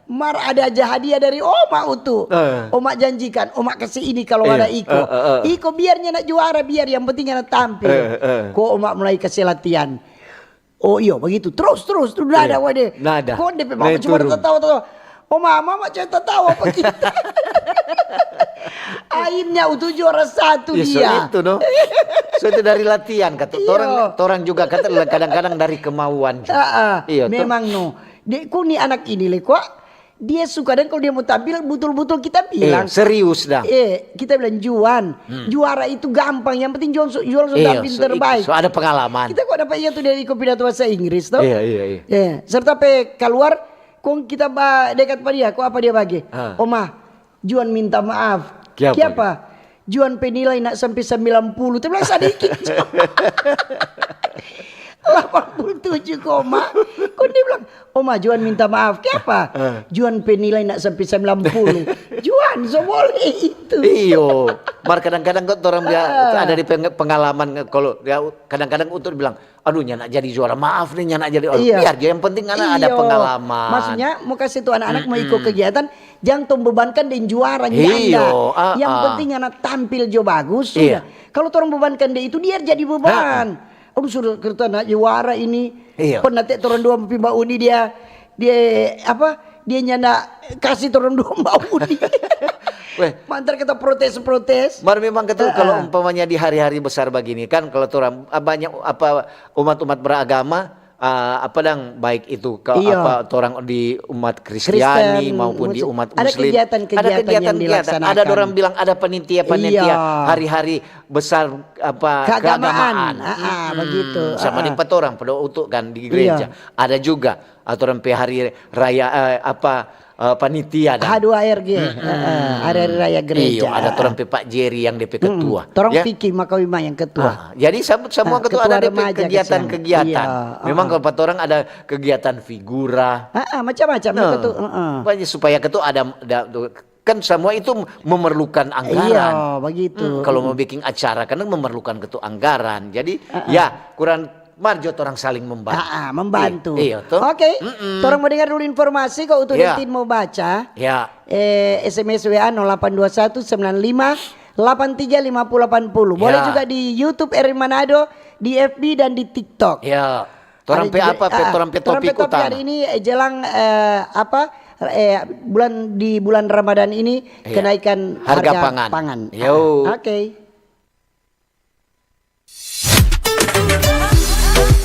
Mar ada aja hadiah dari oma utu. Eh. Oma janjikan, oma kasih ini kalau Iya, ada iko. Eh, eh, eh. Iko biar nyana juara, biar yang penting nyana tampil. Eh, eh. Kong oma mulai kasih latihan. Oh iyo begitu. Terus, terus, terus. Nada, Iya, wade. Nada. Kong depe mama Naik cuma turun. Tatawa, tatawa. Oma, mama cuma tatawa apa kita? Akhirnya utu juara satu Ya, so dia. Itu no. So itu dari latihan kata. Iya. Torang, torang juga kata kadang-kadang dari kemauan. Ah, ah, Iya, toh. Memang no. Dek, kong ni anak ini le kok dia suka dan kalau dia mau tampil betul-betul kita bilang. Iya, serius dah. Eh, kita bilang Juan, juara itu gampang. Yang penting Juan su- Juan sudah Iya, tampil so, terbaik. So ada pengalaman. Kita kok dapat ingat tuh dari iko pidato bahasa Inggris toh? Iya, iya, iya. Eh, serta pe keluar, kong kita ba dekat pa dia, kong apa dia bage? Ah. Oma, Juan minta maaf. Kiapa? Kiapa? Juan pe nilai nak sampe sembilan puluh, tapi sadiki. Delapan puluh tujuh koma. Kong dia bilang, "Oma, Juan minta maaf." "Kiapa?" Eh. "Juan pe nilai nak sampe sembilan puluh." "Juan, so boleh itu." Iyo. Mar kadang-kadang kong torang bia-, ah, ada di peng-, pengalaman, kalo ya, kadang-kadang untuk bilang, "Aduh, nyanda jadi juara, maaf nih, nyanda jadi." Aduh, iya, biar jo, yang penting ngana ada, iyo, pengalaman. Maksudnya, mau kasih tu anak-anak mau iko, mm-mm, kegiatan, jang tong bebankan deng juara, iyo, janda. Ah, yang, ah, penting ngana tampil jo bagus, iya, sudah. Kalau torang bebankan dia itu, dia jadi beban. Ah, ah. "Aduh, sudah kita nak juara ini." Iya. Pernah te torang dua pi ba uni dia, dia, apa, dia nyanda kasih torang dua ba uni. Weh. Mantar kita protes-protes. Mar memang katu, heeh, kalau umpamanya di hari-hari besar begini kan, kalau torang, ah, banyak, apa, umat-umat beragama, ah, apa dang, baik itu ke, iya, apa, torang di umat Kristiani, Kristen, maupun di Muslim, umat ada Muslim, kegiatan-kegiatan yang dilaksanakan. Ada dorang bilang ada panitia-panitia, iya, hari-hari besar, apa, keagamaan. Keagamaan. Ah, ah, mm-mm, begitu. Sama deng pa torang pada waktu kan di gereja. Iya. Ada juga aturan pe hari raya, eh, apa, eh, panitia dan H dua R G, mm-mm, heeh, hari-hari raya gereja. Iyo, ada aturan pe Pak Jerry yang depe ketua. Mm-mm. Torang ya? Vicky Makawima yang ketua. Ah, jadi sam-, semua, ah, ketua, ketua ada depe remaja kegiatan-kegiatan. Iya, memang, ah, kalau pa torang ada kegiatan figura. Ah, ah, macam-macam, nah, ketua, heeh. Pokoknya supaya ketua ada, ada, kan semua itu memerlukan anggaran. Iya, begitu. Hmm, kalau mau bikin acara, kan memerlukan ketua anggaran. Jadi, heeh, ya, kurang mar jo torang saling membantu. Ah, ah, membantu. I-, iya, toh? Oke, mm-mm, torang mau dengar dulu informasi, kok untuk, iya, nanti mau baca. Ya. Eh, S M S W A nol delapan dua satu sembilan lima delapan tiga lima puluh delapan puluh. Boleh, ya, juga di YouTube R R I Manado, di F B dan di TikTok. Ya. Torang pe apa, pe, ah, torang pe topik utama hari ini, eh, jelang, eh, apa, eh, bulan, di bulan Ramadan ini, iya, kenaikan harga, harga pangan. Pangan. Yo. Ah, oke.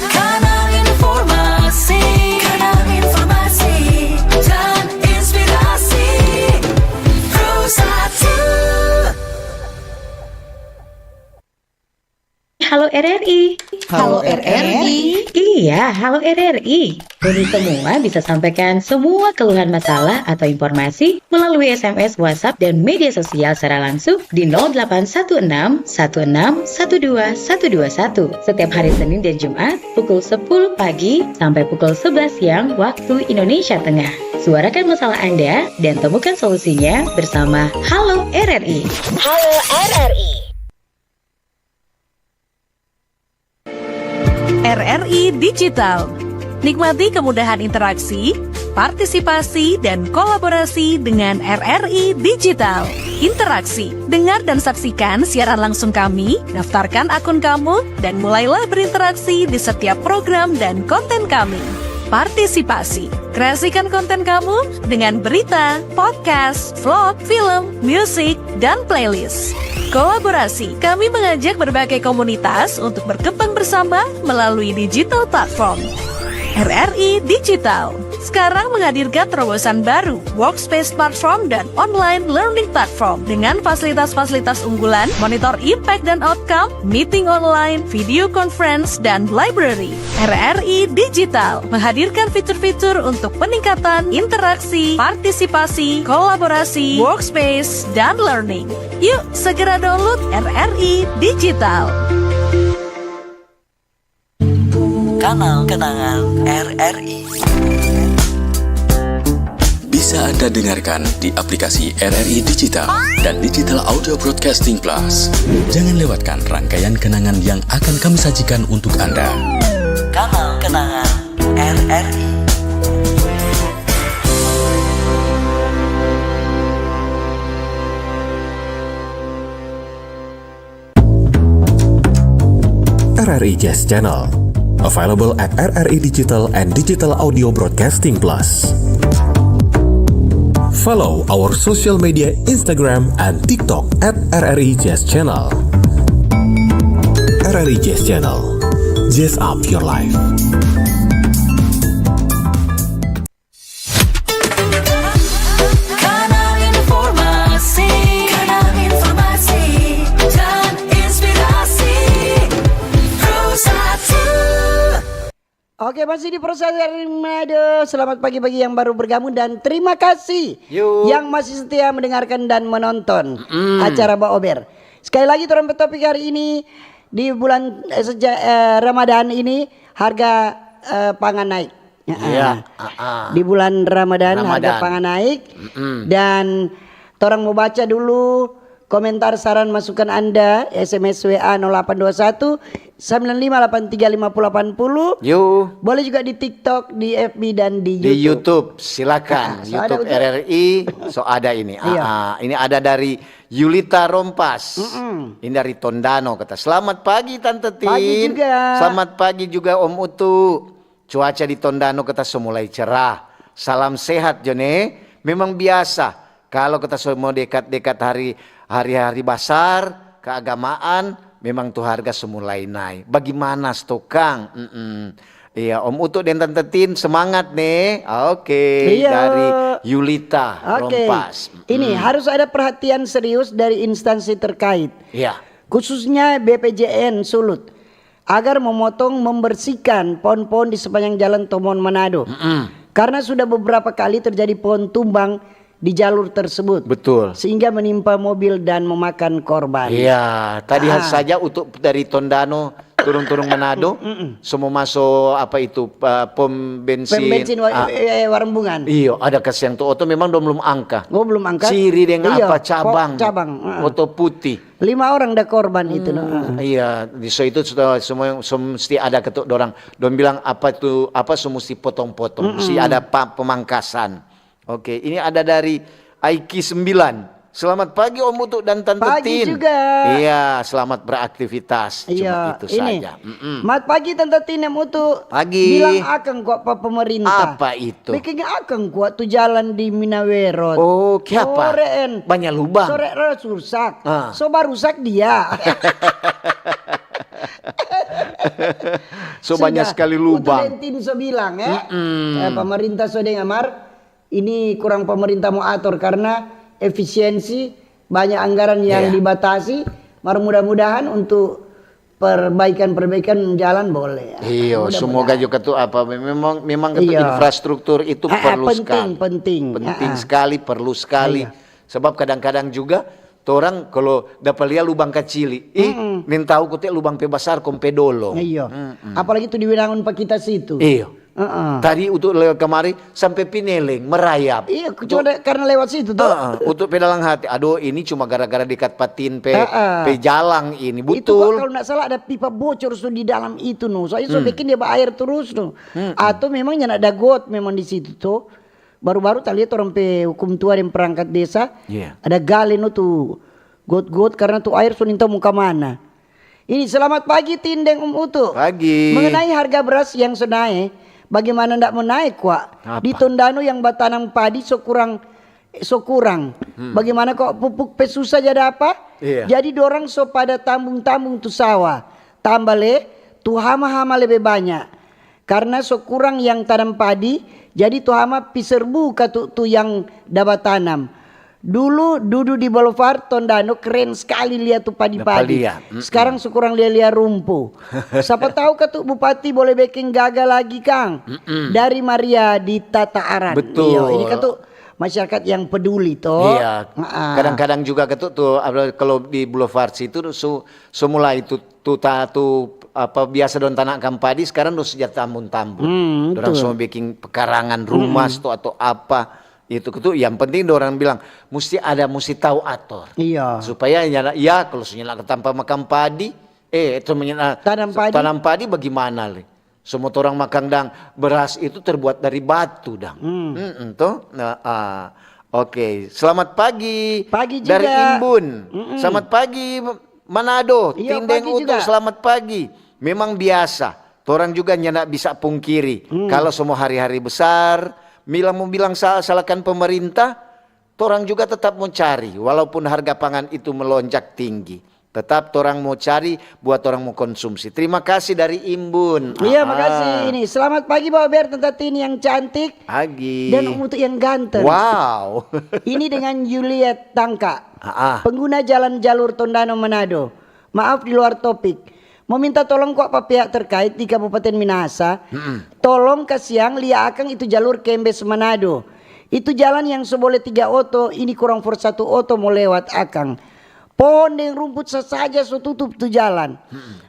Kanal informasi, kanal informasi dan inspirasi. Pro satu. Halo R R I. Halo R R I. Iya, halo R R I. Ngoni semua bisa sampaikan semua keluhan masalah atau informasi melalui S M S, WhatsApp, dan media sosial secara langsung di nol delapan satu enam satu enam satu dua satu dua satu setiap hari Senin dan Jumat pukul sepuluh pagi sampai pukul sebelas siang waktu Indonesia Tengah. Suarakan masalah Anda dan temukan solusinya bersama Halo R R I. Halo R R I. R R I Digital. Nikmati kemudahan interaksi, partisipasi, dan kolaborasi dengan R R I Digital. Interaksi, dengar dan saksikan siaran langsung kami, daftarkan akun kamu, dan mulailah berinteraksi di setiap program dan konten kami. Partisipasi, kreasikan konten kamu dengan berita, podcast, vlog, film, musik, dan playlist. Kolaborasi, kami mengajak berbagai komunitas untuk berkembang bersama melalui digital platform. R R I Digital sekarang menghadirkan terobosan baru, Workspace Platform dan Online Learning Platform, dengan fasilitas-fasilitas unggulan, monitor impact dan outcome, meeting online, video conference, dan library. R R I Digital menghadirkan fitur-fitur untuk peningkatan interaksi, partisipasi, kolaborasi, workspace, dan learning. Yuk, segera download R R I Digital. Kanal kenangan R R I. Bisa Anda dengarkan di aplikasi R R I Digital dan Digital Audio Broadcasting Plus. Jangan lewatkan rangkaian kenangan yang akan kami sajikan untuk Anda. Kanal kenangan R R I. R R I Jazz Channel. Available at R R I Digital and Digital Audio Broadcasting Plus. Follow our social media, Instagram and TikTok at R R I Jazz Channel. R R I Jazz Channel. Jazz up your life. Kanal informasi, kanal informasi dan inspirasi. Pro satu. Oke, masih di Pro satu R R I Manado. Selamat pagi bagi yang baru bergabung dan terima kasih, yuk, yang masih setia mendengarkan dan menonton, mm-mm, acara Baober. Sekali lagi, torang pe topik hari ini, di bulan, eh, seja-, eh, Ramadan ini harga, eh, pangan naik. Ya, Iya, ah, ah. Di bulan Ramadan harga Ramadan. pangan naik. Mm-mm. Dan torang mau baca dulu komentar, saran, masukan Anda, S M S, W A nol delapan dua satu, sembilan lima delapan tiga lima puluh delapan puluh. Yo. Boleh juga di TikTok, di F B, dan di Di YouTube. YouTube, silakan. Ah, so ada YouTube untuk R R I, so ada ini. Iya. Ah, ah. Ini ada dari Yulita Rompas. Mm-mm. Ini dari Tondano, kata, "Selamat pagi, Tante Tin." Pagi juga. Selamat pagi juga, Om Utu. Cuaca di Tondano, kata, so mulai cerah. Salam sehat jo ne. Memang biasa, kalo kata so mo dekat-dekat hari, hari-hari basar keagamaan, memang tu harga so mulai nai. Bagimana sto kang? Mm-mm. Iya, Om Utu deng Tante Tin, semangat ne. Oke, Iya. dari Yulita Oke. Rompas. Ini Mm. harus ada perhatian serius dari instansi terkait. Iya. Khususnya B P J N Sulut, agar memotong, membersihkan pohon-pohon di sepanjang jalan Tomon Manado. Mm-mm. Karena sudah beberapa kali terjadi pohon tumbang di jalur tersebut. Betul. Sehingga menimpa mobil dan memakan korban. Iya, tadi Ah. saja untuk dari Tondano turun-turun Manado, Mm-mm. semua masuk apa itu, eh, pom bensin. Pom bensin wa-, Ah. eh, eh, Warembungan. Iyo, ada kasiang tu oto memang dong belum angka. Oh, belum angka? Ciri deng Iyo, apa, po-, cabang. cabang, ah. Oto putih. Lima orang da korban itu, no. Hmm, Ah. iya, di so itu sudah semua yang, so mesti ada ketuk dorang. Dong bilang apa tu, apa so mesti potong-potong, mesti Mm-mm. ada pa-, pemangkasan. Oke, ini ada dari Aiki sembilan. Selamat pagi, Om Utu dan Tante Pagi Tin. juga. Iya, selamat beraktivitas. Cuma Iya, itu ini. saja. Mm-mm. Mat pagi, Tante Tin, Om Utu. Pagi. Bilang akang kwa pa pemerintah. Apa itu? Bikin akang kwa tu jalan di Minawerot. Oh, kiapa? Sore en. Banyak lubang. Sore ras rusak. Ah. So barusak dia. So banyak Sudah. sekali Utu lubang. deng tim so bilang, eh. Mm-mm. Eh, pemerintah so deng amar, ini kurang pemerintah mo ator karena efisiensi, banyak anggaran yang Iya. dibatasi. Mar mudah-mudahan untuk perbaikan-perbaikan jalan boleh. Iyo, Mudah-mudahan. semoga juga tu apa, memang, memang ketu Iyo. infrastruktur itu Ah, ah, perlu penting, sekali. penting. Penting Ah, ah. sekali, perlu sekali. Iya. Sebab kadang-kadang juga torang kalo dapa lia lubang kacili, ih, Mm-mm. nintau kote lubang pe basar kong pe dolong. Iyo. Mm-mm. Apalagi tu di Winangun pa kita situ. Iyo. Heeh. Tadi untuk lewat kemari sampe Pineleng, merayap. Iya, Untuk cuma da-, karena lewat situ, toh. Heeh, untuk pe dalam hati, "Aduh, ini cuma gara-gara dekat patin pe, Heeh. pe jalang ini." Itu kok Betul. kalau ndak salah ada pipa bocor so di dalam itu, no. Soalnya so Hmm. bikin dia baair terus, no. Hmm. Atau memang nyanda ada got memang di situ, toh. Baru-baru ta lia orang pe hukum tua deng perangkat desa, Iya. ada gale, no, tu got-got karena tu air so nintau mo ka mana. Ini, selamat pagi, Tin deng Om Utu. Pagi. Mengenai harga beras yang so nae, bagaimana ndak mo nae kwa? Apa? Di Tondano yang batanam padi so kurang, so kurang. Hmm. Bagaimana kwa pupuk pe susah ja dapa? Iya. Jadi dorang so pada tambung-tambung tu sawa. Tambah le, tu hama-hama lebe banya. Karna so kurang yang tanam padi, jadi tu hama pi serbu katu tu yang da batanam. Dulu dudu di Boulevard Tondano kren skali lia tu padi-padi. Lia, mm-mm. Skarang so kurang lia-lia rumpu. Sapa tau katu Bupati bole beking gaga lagi, kang. Mm-mm. Dari Maria di Tata Aran. Betul. Iyo, ini katu masyarakat yang peduli, to. Iya. Heeh. Kadang-kadang juga katu tu, apa, kalo di Boulevard situ su-, semula itu tu ta-, tu, apa, biasa dong tanam akang padi, skarang dong so ja tambun-tambun. Hmm, Dorang betul. so beking pekarangan rumah Hmm. tu atau apa. Itu tu yang penting dorang bilang, musti ada, musti tau ator. Iya. Supaya nyanda, ya, kalo so nyanda tampa makang padi, eh, itu menyana-, Tanam padi. tanam padi bagimana, le? Semua orang makang dang, beras itu terbuat dari batu, dang. Hmm. Mm-mm, to? Nah, ah. Oke, selamat pagi. Pagi Dari juga. Imbun. Mm-mm. Selamat pagi, Manado. Iya, Tin deng pagi Utu, juga. selamat pagi. Memang biasa, torang juga nyanda bisa pungkiri. Hmm. Kalo semua hari-hari besar, bilang mo bilang sa-, salahkan pemerintah, torang juga tetap mo cari, walaupun harga pangan itu melonjak tinggi. Tetap torang mo cari buat torang mo konsumsi. Terima kasih dari Imbun. Iya, Ah. makasih. Ini, selamat pagi, Bawa Ber, Tanta Tin yang cantik. Pagi. Dan Om Utu yang ganteng. Wow. Ini dengan Juliet Tangka. Ah, ah. Pengguna jalan jalur Tondano Manado. Maaf di luar topik. Mo minta tolong kwa pa pihak terkait di Kabupaten Minahasa. Mm-mm. Tolong kasiang lia akang itu jalur Kembes Manado. Itu jalan yang so bole tiga oto, ini kurang for satu oto mo lewat akang. Pohon deng rumput sasaja so tutup tu jalan.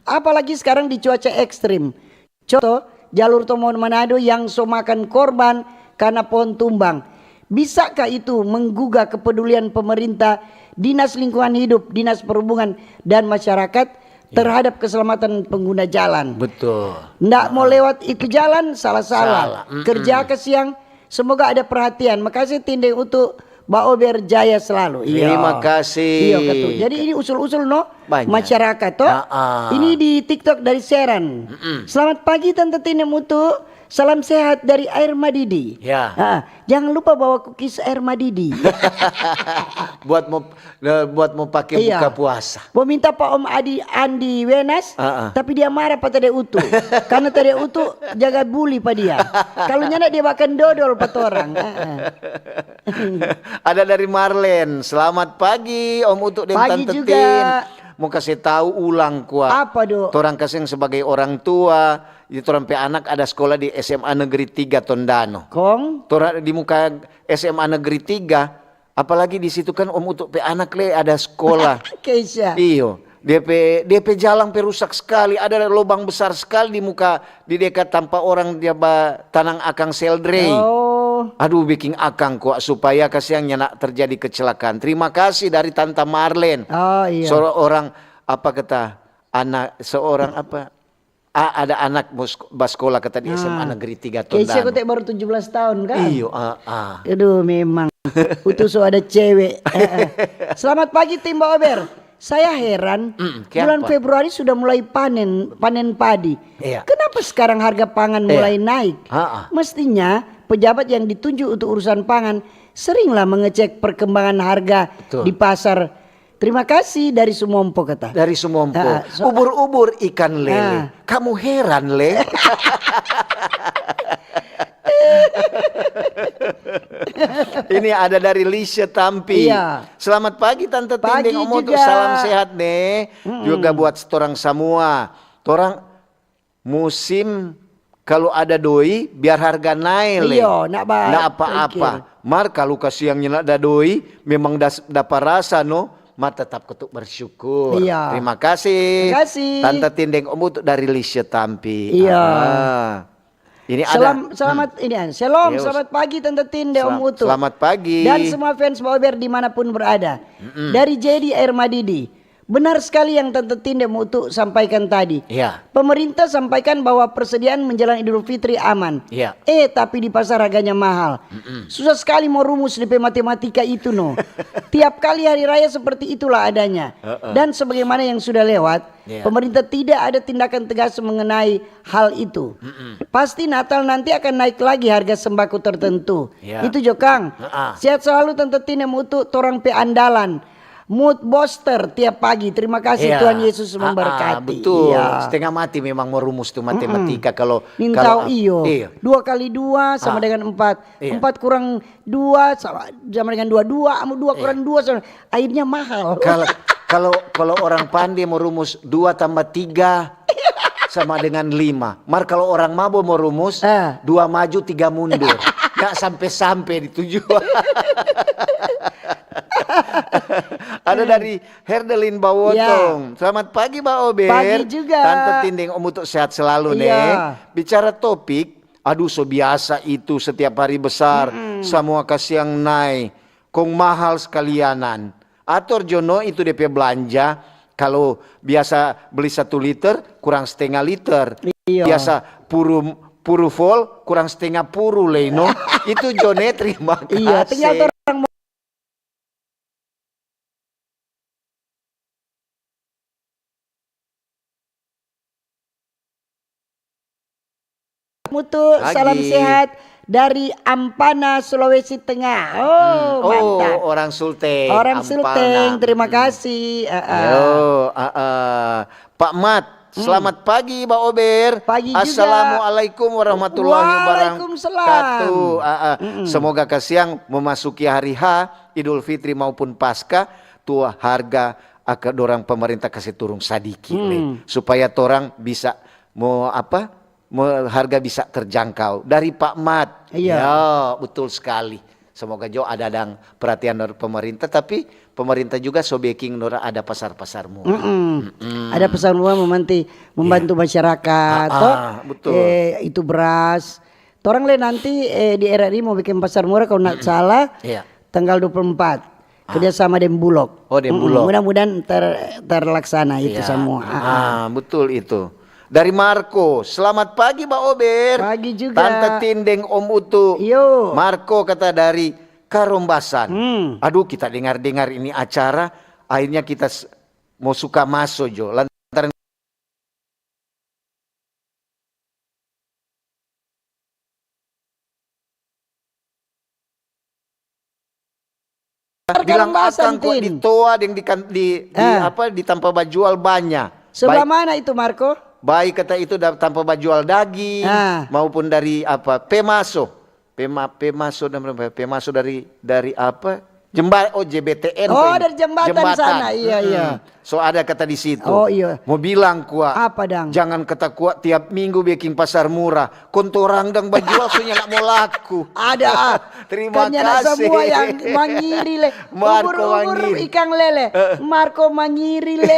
Apalagi skarang di cuaca ekstrim. Contoh, jalur Tomohon Manado yang so makan korban karna pohon tumbang. Bisakah itu mengguga kepedulian pemerintah, Dinas Lingkungan Hidup, Dinas Perhubungan, dan masyarakat terhadap keselamatan pengguna jalan? Betul. Ndak mau lewat itu jalan, salah-salah. Salah. Mm-mm. Kerja kasiang, semoga ada perhatian. Makasih Tindeng Utu, Ba Ober jaya selalu. Iya. Terima kasih. Iya, Katu. Jadi ini usul-usul, no? Banyak. Masyarakat, toh? Ah, ah. Ini di TikTok dari Seran. Selamat pagi Tante Tindeng Utu. Salam sehat dari Air Madidi. Ya. Ah, jangan lupa bawa kukis Air Madidi. Buat mau, buat mau pakai Iya. Buka puasa. Mau minta pa Om Adi Andi Wenas, Ah, ah. tapi dia marah pa Tade Utu. Karena Tade Utu jaga buli pa dia. Kalau nyanda dia bahkan dodol pa torang. Ah, ah. Ada dari Marlen. Selamat pagi Om Utu deng Pagi Tante juga. Tin. Mau kasih tahu ulang kwa. Apa, Do? Torang kaseng sebagai orang tua, di torang pe anak ada sekolah di S M A Negeri tiga Tondano. Kong? Tora di muka S M A Negeri tiga, apalagi di situ kan Om Utu pe anak le ada sekolah. Keisha. Iyo, dia pe, dia pe jalang pe rusak sekali, ada lobang besar sekali di muka, di dekat tampa orang dia ba tanang akang seldrei. Oh. Aduh, biking akang kwa supaya kasiang nyanda terjadi kecelakaan. Terima kasih dari Tanta Marlen. Oh, iya. Seorang apa kata anak seorang apa? Ah, ada anak mus- baskola kata di S M A Negeri tiga Keisha Tondano. kote baru tujuh belas tahun kan? Iyo, ah, ah. Aduh, memang. Utu so ada cewek. Selamat pagi, Tim Ba Ober. Saya heran, Mm, bulan kiapa? Februari sudah mulai panen, panen padi. Iya. Kenapa sekarang harga pangan Iya. Mulai naik? Ha-ha. Mestinya pejabat yang ditunjuk untuk urusan pangan seringlah mengecek perkembangan harga Betul. Di pasar. Terima kasih dari Sumompo, kata. Dari Sumompo. Ah, so- Ubur-ubur ikan lele. Ah. Kamu heran, Le? Ini ada dari Lisha Tampi. Iya. Selamat pagi Tante Pagi Tindeng, Om Utu. Juga. Salam sehat ne. Juga buat torang samua. Torang musim kalu ada doi, biar harga nae le. Iyo, ndak ba- Ndak apa-apa. pikir. Mar kalu kasiang nyanda ada doi, memang das- dapa rasa no, mar tetap ketuk bersyukur. Iya. Terima kasih. Terima kasih. Tante Tindeng, Om Utu dari Lisha Tampi. Iya. Ah. Ini ada. Salam, selamat ini, ah, shalom, Yes. Selamat pagi Tante Tinde, Om Selam- Utu. Selamat pagi. Dan semua fans Ba Ober dimanapun berada. Dari J D Air Madidi. Benar sekali yang Tante Tinde, Om Utu sampaikan tadi. Iya. Pemerintah sampaikan bahwa persediaan menjelang Idul Fitri aman. Iya. Eh, tapi di pasar harganya mahal. Susah sekali mau rumus di matematika itu, no. Tiap kali hari raya seperti itulah adanya. Dan sebagaimana yang sudah lewat, Iya. pemerintah tidak ada tindakan tegas mengenai hal itu. Pasti Natal nanti akan naik lagi harga sembako tertentu. Iya. Itu jo kang. Heeh. Sehat selalu Tante Tinde, Om Utu, torang pe andalan. Mood booster tiap pagi. Terima kasih, Iya. Tuhan Yesus Ah, ah, memberkati. betul. Iya. Setengah mati memang mau rumus tu matematika kalau Nin kalau tahu iyo. Iya. Dua kali dua sama Ah. dengan empat. Iya. Empat kurang dua sama, sama dengan dua. Dua, dua kurang dua sama, airnya mahal. Kalau kalau kalau orang pande mau rumus dua tambah tiga sama dengan lima. Mar kalau orang mabo mau rumus Ah. dua maju tiga mundur. Nggak sampai-sampai di tujuan. Ada dari Herdelin Bawotong. Selamat pagi Ba Ober. Pagi juga. Tante Tindeng, Om Utu sehat selalu ne. Iya. Bicara topik, aduh so biasa itu setiap hari besar, samua kasiang nae. Kong mahal sekalianan. Ator jo no itu depe blanja. Kalau biasa beli satu liter, kurang setengah liter. Iya. Biasa puru puru vol, kurang setengah puru lei no. Itu jo ne, terima kasih. Iya, tinggal torang Mutu, Pagi. Salam sehat dari Ampana, Sulawesi Tengah. Oh, Oh, mantap. Orang Sulteng. Orang Ampana. Sulteng, terima kasih. Ah, ah. Ayo, ah, ah. Pak Mat, selamat pagi Ba Ober. Pagi juga. Assalamualaikum warahmatullahi Waalaikumsalam. wabarakatuh. Ah, ah. Semoga kasiang memasuki hari H, Idul Fitri maupun Paskah, tu harga aka dorang pemerintah kasih turun sadiki le, supaya torang bisa mo apa mo harga bisa terjangkau dari Pak Mat. Iya. Ya, betul sekali. Semoga jo ada dang perhatian dari pemerintah, tapi pemerintah juga so beking dora ada pasar-pasar murah. Mm-mm. Mm-mm. Ada pasar murah memanti, membantu masyarakat, ah, toh? Ah, betul. Eh, itu beras. Torang le nanti, eh, di R R I mau bikin pasar murah, kalau nggak salah, iya, tanggal dua puluh empat. Ah. Kerja sama deng Bulog. Oh, deng Bulog. Mm-mm. Mudah-mudahan ter-, terlaksana itu semua. Iya. Ah, ah. Ah, betul itu. Dari Marco, "Selamat pagi, Ba Ober." Pagi juga. Tante Tin deng Om Utu. Iyo. Marco kata dari Karombasan. Hmm. Aduh, kita dengar-dengar ini acara, akhirnya kita s-, mo suka maso jo. Lantaran bilang Karombasan, akang kok Tin. Di toa deng di kan-, di, di apa, di tampa bajual banya. Sebelah mana itu, Marco? Baik kata itu da-, tampa bajual daging, ah, maupun dari apa, pemaso. Pema-, pemaso dan pemaso dari, dari apa? Jemba-, oh, J B T N. Oh, dari jembatan sana, iya, iya. Mm-mm. So ada kata di situ. Oh, iya. Mo bilang kwa, apa dang? Jangan kata kwa tiap minggu beking pasar murah. Kong torang dang bajual so nyanda mo laku. Ada. Terima kasih. Kan nyanda semua yang mangiri le. Marco mangiri. Ubur-ubur ikang lele. Eh. Marco mangiri le.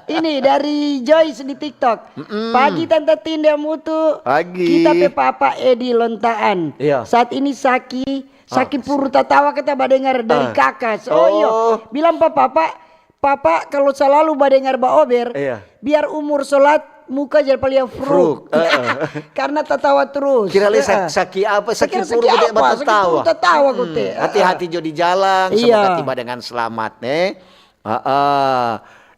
Ini dari Joyce di TikTok. Mm-mm. Pagi Tante Tin deng Utu. Pagi. Kita pe papa Edi Lontaan. Iya. Saat ini saki, saki puru tatawa kita badengar dari kaka. Oh, iyo. Bilang pa papa, papa kalau salalu badengar Ba Ober, iya, biar umur solat muka jadi palia fruk. Fruk, heeh. Karena tatawa terus. Kira le sa-, saki apa? Saki puru kute batatawa. Saki puru tatawa kute. Hmm, hati-hati jo di jalang, semoga tiba dengan selamat, ne. Heeh.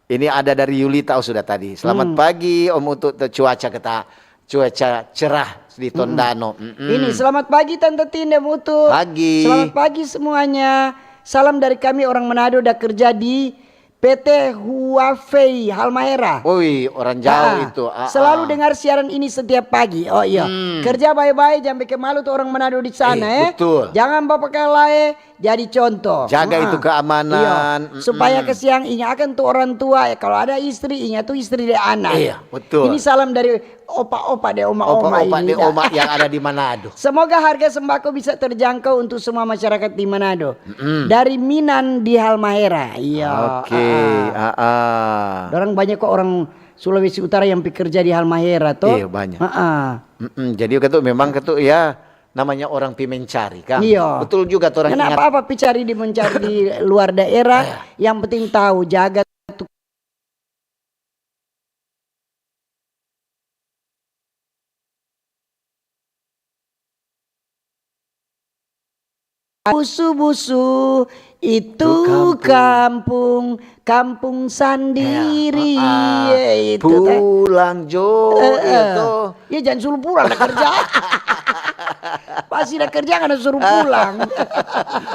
Ini ada dari Yulita, oh, sudah tadi. "Selamat pagi, Om Utu, te cuaca kata, cuaca cerah di Tondano." Mm-mm. Ini, "Selamat pagi, Tante Tin deng Utu." Pagi. "Selamat pagi semuanya. Salam dari kami orang Manado, da kerja di P T Huawei Halmahera." Woi, orang jauh itu. Ah, ah. "Selalu dengar siaran ini setiap pagi." Oh, iya. Hmm. Kerja bae-bae, jang bikin malu tu orang Manado di sana, eh, eh. Betul. Jangan bapakalae, jadi contoh. Jaga itu keamanan. Iya. Mm-mm. Supaya kasiang inga akang tu orang tua, ya, kalau ada istri, inga tu istri deng anak. Iya, betul. Ini salam dari opa-opa deng oma-oma ini, deng oma yang ada di Manado. Semoga harga sembako bisa terjangkau untuk semua masyarakat di Manado. Mm-mm. Dari Minan di Halmahera. Iya. Oke, ah, ah. Dorang banyak kok orang Sulawesi Utara yang pi kerja di Halmahera, to? Iya, banyak. Ah, ah. Mm-mm. Jadi katu memang katu ya namanya orang pi mencari, kan? Iya. Betul juga, torang ingat. Apa-apa pi cari di, mencari di luar daerah, yang penting tahu, jaga tu. Busu-busu itu kampung, kampung sandiri. Ya, ah, ah. Ya, itu teh. Pulang jo, eh, eh, itu. Ya, jangan suruh pulang, ada kerja. Pasti ada kerja, nggak ada suruh pulang.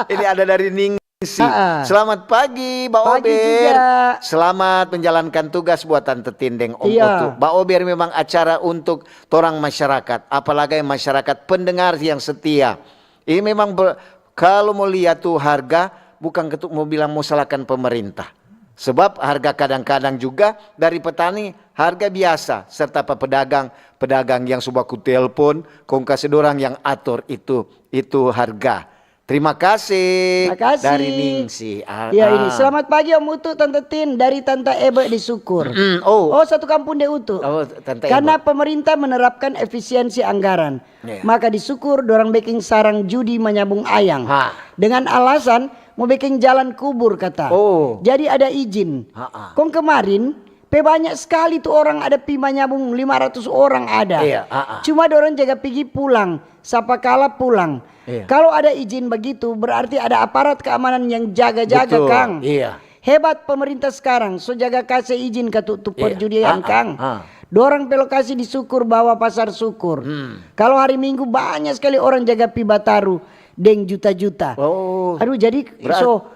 Ini ada dari Ningsi. Ah, ah. "Selamat pagi, Ba Ober." Pagi juga. "Selamat menjalankan tugas buat Tante Tin deng Om Utu." Ba Ober memang acara untuk torang masyarakat, apalagi masyarakat pendengar yang setia. Ini memang ber-, kalu mo lia tu harga, bukang katu mo bilang mo salahkan pemerintah. Sebab harga kadang-kadang juga dari petani harga biasa, serta pa pedagang, pedagang yang so baku telpon, kong kase dorang yang ator itu, itu harga. Terima kasih. Makasih. Dari Ningsi. Ah, ya, ini. Ah. "Selamat pagi, Om Utu, Tante Tin, dari Tante Ebe di Sukur." Mm, oh. Oh, satu kampung deng Utu. Oh, Tante Ebe. "Karena pemerintah menerapkan efisiensi anggaran. Iya. Maka di Sukur dorang beking sarang judi manyabung ayang. Ha. Dengan alasan mo beking jalan kubur," kata. Oh. "Jadi ada izin." Ha, ha. Kong kemarin, pe banyak skali tu orang ada pi manyabung, lima ratus orang ada. Iya, ha, ha. Cuma dorang jaga pigi pulang, sapa kala pulang. Iya. Kalau ada izin begitu, berarti ada aparat keamanan yang jaga-jaga, betul, kang. Iya. Hebat pemerintah skarang, so jaga kase izin ka tu, tu perjudian, kang. Iya. Ah, ah, ah. Dorang pe lokasi di Sukur, bawa pasar Sukur. Hmm. Kalau hari Minggu, banya skali orang jaga pi bataru deng juta-juta. Oh. Aduh, jadi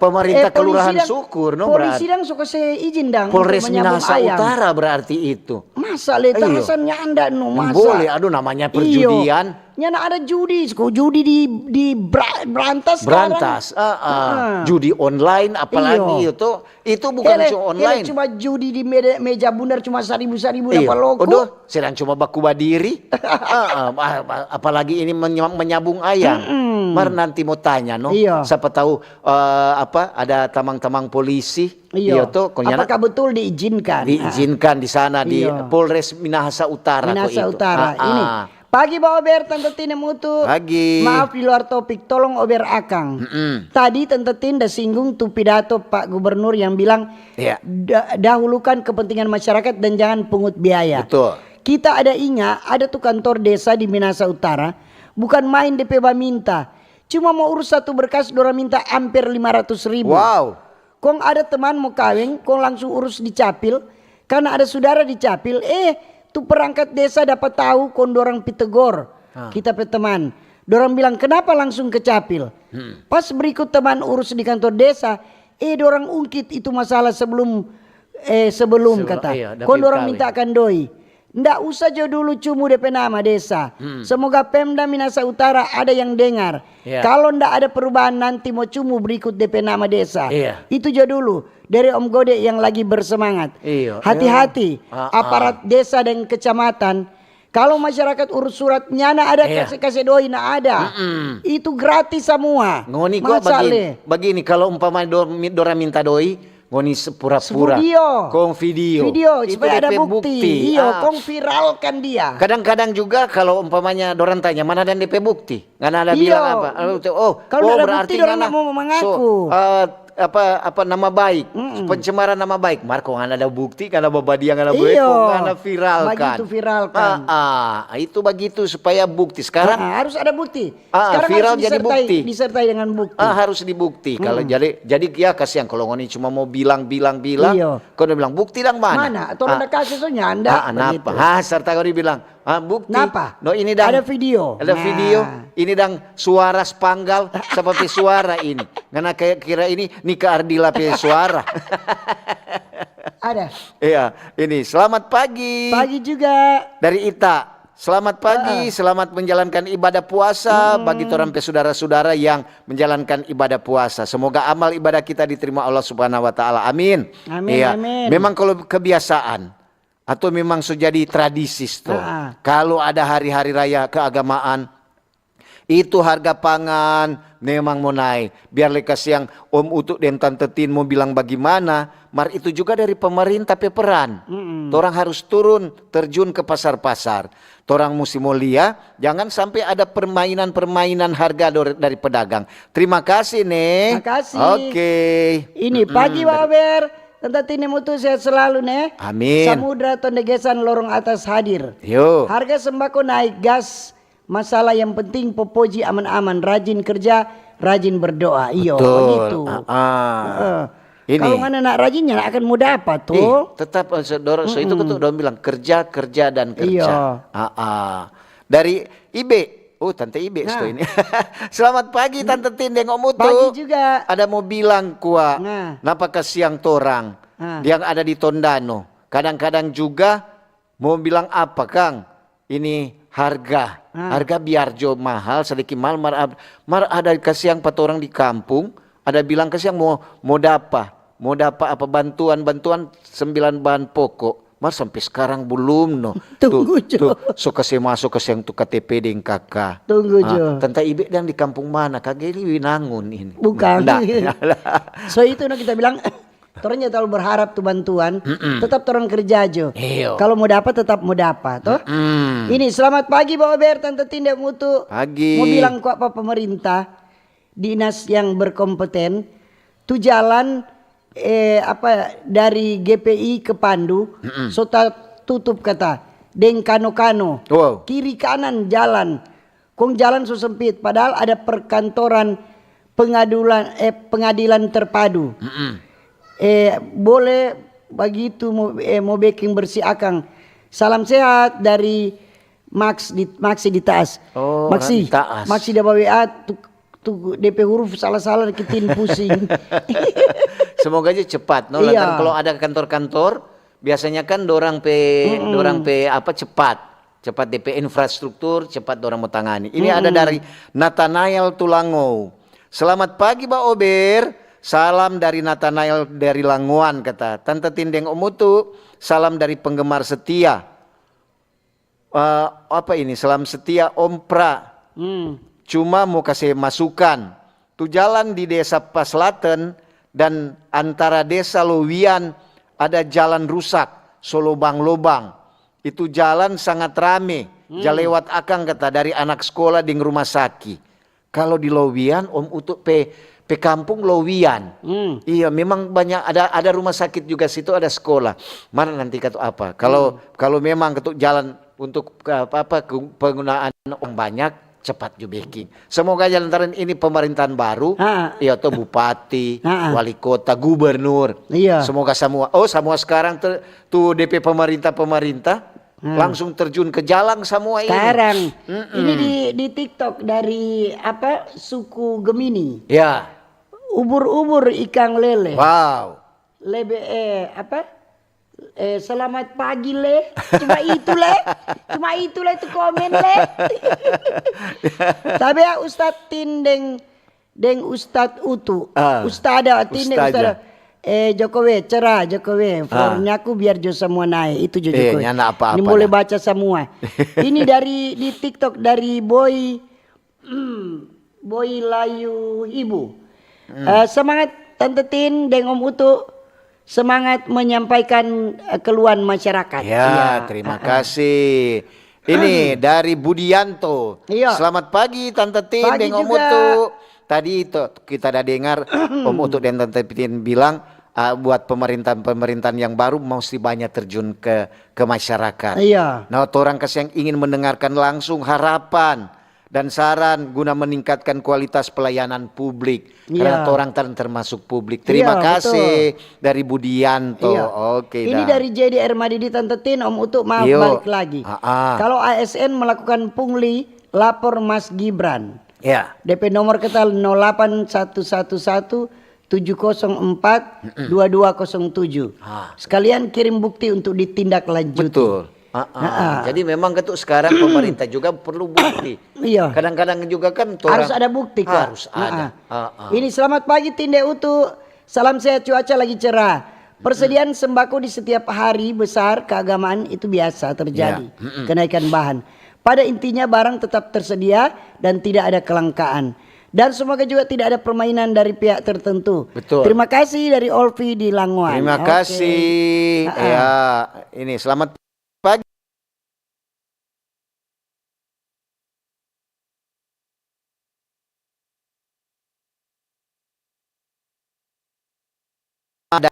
pemerintah, eh, kelurahan Sukur, no, berarti. Polisi dang so kase izin dang untuk manyabung ayam. Polres Minahasa Utara berarti itu. Masa le, iyo. Tahasan nyanda, no, masa. Boleh, aduh, namanya perjudian. Iyo. Nyanda ada judi, ko judi di, di bra-, berantas sekarang. Berantas, ah, ah. Ah. Judi online, apalagi Iyo. itu, itu bukan Hele, cuma hele online. cuma judi di meja, meja bundar cuma saribu-saribu Iyo. dapa loko. Odoh, sedang cuma baku badiri. Ah, ah, ah, ah, apalagi ini menya-, menyabung ayam. Mm-mm. Mar nanti mau tanya, no. Iyo. Siapa tahu, eh, apa, ada tamang-tamang polisi. Iyo. Iyo, to, konyana Apakah betul diizinkan? Diizinkan di sana, di Iyo. Polres Minahasa Utara, ko Minahasa itu. Utara. Ah, Ini, ah. Pagi, Bawa Ber, Tante Tine Mutu. Pagi. Maaf di luar topik, tolong Ober Akang. Mm-mm. Tadi Tante Tin da singgung tu pidato Pak Gubernur yang bilang, Iya. "Da-, dahulukan kepentingan masyarakat dan jangan pungut biaya." Betul. Kita ada inga, ada tu kantor desa di Minahasa Utara, bukan main depe baminta. Cuma mo urus satu berkas, dorang minta amper lima ratus ribu. Wow. Kong ada teman mo kaweng, kong langsung urus di capil. Karna ada sudara di capil, eh, tu perangkat desa dapa tau kong dorang pi tegor Ah. kita pe teman. Dorang bilang, "Kenapa langsung ke capil?" Hmm. Pas berikut teman urus di kantor desa, eh, dorang ungkit itu masalah sebelum, eh, sebelum Sebelum, kata. iya, da Kong pi dorang kaweng. minta akan doi. Nda usah jo dulu cumu de pe nama desa. Hmm. Semoga Pemda Minahasa Utara ada yang dengar. Ya. Kalo nda ada perubahan, nanti mo cumu berikut de pe nama desa. Iya. Itu jo dulu dari Om Gode yang lagi bersemangat. Iya. Hati-hati, Ya. Ah, ah. aparat desa dan kecamatan. Kalo masyarakat urus surat, nyanda ada Iya. kase-kase doi, na ada. Mm-mm. Itu gratis samua. Ngoni kwa Masa bagini, le? bagini, kalo umpama do-, mi-, dorang minta doi, ngoni se-, pura-pura. Video. Kong video. Video, Itu supaya ada depe bukti. bukti. Iyo, Ah. kong viralkan dia. Kadang-kadang juga kalo umpamanya dorang tanya, "Mana ada depe bukti?" Ngana ada Iyo. bilang apa? Lalu tu, "Oh, Kalo oh, nda ada berarti bukti, dorang ngana nda mau mengaku. so, eh, apa, apa, nama baik, Mm-mm. pencemaran nama baik." Mar ko ngana ada bukti, ngana babadia, ngana Iyo. beko, ngana viralkan. Bagitu viralkan. Ah, ah, itu bagitu supaya bukti. Sekarang Ah, ah, harus ada bukti. Ah, Sekarang viral harus jadi disertai, bukti. disertai dengan bukti. Ah, harus dibukti. Kalau Hmm. jadi, jadi ya kasihan kalau ngoni cuma mau bilang, bilang, bilang. Iyo. Kau udah bilang, "Bukti dang mana?" Mana? Atau Ah. ada kasus, oh, nyanda, Ah, napa? begitu. Ah, serta kau dibilang, "Ah, bukti." Napa? No, ini dang. Ada video. Ada Nah. video. Ini dang suara spanggal seperti suara ini. Ngana kayak kira ini Nika Ardila pe suara. Ada. Iya, ini. Selamat pagi. Pagi juga. Dari Ita. Selamat pagi, Heeh. selamat menjalankan ibadah puasa Mm-mm. bagi torang pe sudara-sudara yang menjalankan ibadah puasa. Semoga amal ibadah kita diterima Allah Subhanahu wa Ta'ala. Amin. Amin, Iya. amin. Memang kalau kebiasaan atau memang so jadi tradisi to. Ah. Kalau ada hari-hari raya keagamaan, itu harga pangan memang mo nae. Biar le kasiang Om Utu deng Tante Tin mo bilang bagimana, mar itu juga dari pemerintah pe peran. Mm-mm. Torang harus turun, terjun ke pasar-pasar. Torang musti mo lia, jangan sampe ada permainan-permainan harga dor-, dari pedagang. Terima kasih, ne. Makasih. Oke. Ini Mm-mm. pagi, Wawer. Tante Tin deng Utu sehat selalu, ne. Amin. Samudra Tondegesan lorong atas hadir. Yo. Harga sembako naik, gas. Masalah yang penting popoji aman-aman, rajin kerja, rajin berdoa. Iyo, Betul. begitu. Ah, ah. Heeh. Ini. Kalau ngana nak rajin, nyanda akan mo dapa to. Ih, tetap, eh, so, dor-, so itu Mm-mm. ketuk dong bilang, "Kerja, kerja, dan kerja." Iyo. Ah, ah. Dari Ibe. Oh, Tante Ibe Nah. sto ini. Selamat pagi, Tante Tin deng Om Utu. Pagi juga. Ada mo bilang kwa, Nah. napa kasiang torang Nah. yang ada di Tondano. Kadang-kadang juga Mo bilang apa, kang? Ini harga. Ah. Harga biar jo mahal, sadiki mahal, mar ab-, mar ada kasiang pa torang di kampung, ada bilang kasiang mo, mo dapa, mo dapa apa bantuan, bantuan sembilan bahan pokok. Mar sampe skarang belum, no. Tunggu Tu, jo. tu, so kase maso kasiang tu K T P deng K K. Tunggu Ah, jo. Tanta Ibe dang di kampung mana? Kage di Winangun ini. Bukang. Nda. So itu no kita bilang, torang jangan terlalu berharap tu bantuan, Mm-mm. tetap torang kerja jo. Iyo. Kalau mo dapa, tetap mo dapa, to? Mm-mm. Ini, selamat pagi, Bawa Ber, Tanta Tin deng Utu. Pagi. Mo bilang kwa pa pemerintah, dinas yang berkompeten, tu jalan, eh, apa, dari G P I ke Pandu, Mm-mm. so ta tutup kata, deng kano-kano. Wow. Kiri kanan jalan. Kong jalan so sempit, padahal ada perkantoran pengadulan, eh, pengadilan terpadu. Mm-mm. Eh, boleh bagitu mo, eh, mo beking bersih akang. Salam sehat dari Max di, Maxi di Taas. Oh, Maxi, orang di Taas. Maxi da ba W A tu, tu depe huruf salah-salah kitin pusing. Semoga aja cepat, no? Iya. Lantaran kalau ada kantor-kantor, biasanya kan dorang pe, Mm-mm. dorang pe apa, cepat. Cepat depe infrastruktur, cepat dorang mo tangani. Ini ada dari Nathanael Tulangou. "Selamat pagi, Ba Ober. Salam dari Nathanael dari Langoan," kata. "Tanta Tin deng Om Utu, salam dari penggemar setia." Eh, apa ini? "Salam setia Om Pra. Hmm. Cuma mo kase masukan. Tu jalan di Desa Paslaten dan antara Desa Lowian ada jalan rusak, so lobang-lobang. Itu jalan sangat rame, ja lewat akang," kata, "dari anak skola deng rumah saki." Kalau di Lowian, Om Utu pe, pe kampung Lowian. Hmm. Iya, memang banyak ada, ada rumah sakit juga situ, ada sekolah. Mana nanti katu apa? Kalau, kalau memang katu jalan untuk ke apa, apa, ke penggunaan orang banyak, cepat jo beking. Semoga ja lantaran ini pemerintahan baru, Ha. iya to, bupati, Ha. wali kota, gubernur. Iya. Semoga semua, oh, semua sekarang ter-, tu depe pemerintah-pemerintah Hmm. langsung terjun ke jalan semua ini. Sekarang, Mm-mm. ini di, di TikTok dari apa, suku Gemini. Ya. Ubur-ubur ikang lele. Wow. Lebe, eh, apa? Eh, "Selamat pagi, le." Cuma itu, le. Cuma itu, le, tu komen, le. Tapi ya, Ustadz Tin deng, deng Ustadz Utu. Ah, Ustada, Tin deng Ustadz. Ustada. Eh, Jokowi, cerah, Jokowi. Ah. Followernya aku biar jo semua naik. Itu jo, eh, Jokowi. Nyanda apa-apa. Ini boleh lah. Baca semua. Ini dari, di TikTok dari Boy, Boy Layu Ibu. Hmm. Eh, semangat Tante Tin deng Om Utu. Semangat menyampaikan, eh, keluhan masyarakat. Ya, iya. Terima kasih. Ini dari Budianto. Iya. "Selamat pagi, Tante Tin deng Om Utu." Tadi itu kita ada dengar Om Utu dan Tante Tin bilang, ah, buat pemerintahan-pemerintahan yang baru mesti banyak terjun ke, ke masyarakat. Iya. Nah, torang kas yang ingin mendengarkan langsung harapan dan saran guna meningkatkan kualitas pelayanan publik. Karena torang ter-, termasuk publik. Iya, betul. Terima kasih dari Budianto. Iya. Oke. Ini dah. Dari J D R Madidi, Tante Tin, Om Utu, maaf, balik lagi. Ah, ah. Kalau A S N melakukan pungli, lapor Mas Gibran. Ya. D P nomor kita nol delapan satu satu satu tujuh kosong empat dua dua kosong tujuh. Ah. Sekalian kirim bukti untuk ditindaklanjuti. Betul. Ah, ah. Ah, ah. Jadi memang ketu sekarang pemerintah juga perlu bukti. Iya. Kadang-kadang juga kan orang harus ada bukti, Kak. Harus ada. Ah, ah. Ah, ah. Ini, "Selamat pagi, Tin deng Utu. Salam sehat, cuaca lagi cerah. Persediaan sembako di setiap hari besar keagamaan itu biasa terjadi. Ya. Mm-mm. Kenaikan bahan. Pada intinya barang tetap tersedia dan tidak ada kelangkaan. Dan semoga juga tidak ada permainan dari pihak tertentu. Betul. Terima kasih dari Olvi di Langoan." Terima kasih. Ah, ah. Ya, ini selamat pagi.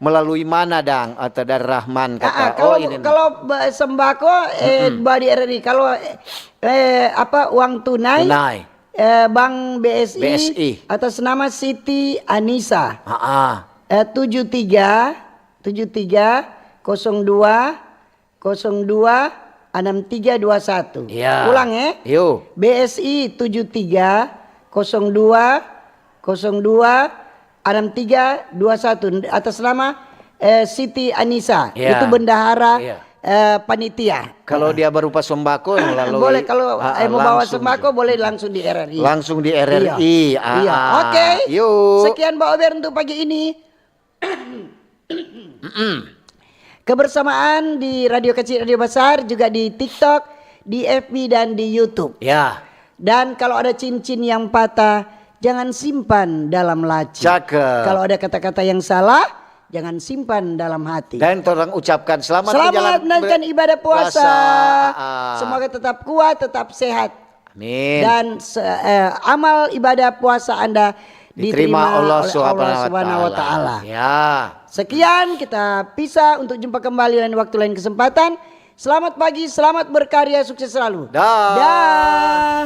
Melalui mana, dang? Atau dari Rahman kata, ah, ah, kalau, oh, ini, kalau ba-, sembako, eh, ba di R R I. Kalau, eh, apa, uang tunai, tunai. Eh, bank B S I, B S I. Atas nama Siti Anisa. Ah, ah. Eh, tujuh tiga, tujuh tiga, kosong dua, kosong dua, enam tiga dua satu. Ya. Ulang, eh. Yo. B S I tujuh tiga kosong dua kosong dua enam tiga dua satu, atas nama, eh, Siti Anisa. Ya. Itu bendahara, ya, eh, panitia. Kalau dia berupa sembako, melalui, boleh, kalau, ah, eh, mau bawa langsung sembako, boleh langsung di R R I. Langsung di R R I. Iya. Ah, iya. Ah. Oke. Yuk. Sekian, Ba Ober, untuk pagi ini. Kebersamaan di Radio Kecil, Radio Besar, juga di TikTok, di F B, dan di YouTube. Ya. Dan kalau ada cincin yang patah, jangan simpan dalam laci. Cakep. Kalau ada kata-kata yang salah, jangan simpan dalam hati. Dan torang ucapkan selamat menjalankan ibadah puasa. Selamat menjalankan ibadah puasa. Ah, ah. Semoga tetap kuat, tetap sehat. Amin. Dan se-, eh, amal ibadah puasa Anda diterima oleh Allah Subhanahu wa Taala. Diterima Allah Subhanahu wa Taala. Ya. Sekian, kita pisah untuk jumpa kembali lain waktu, lain kesempatan. Selamat pagi, selamat berkarya, sukses selalu. Dah. Dah.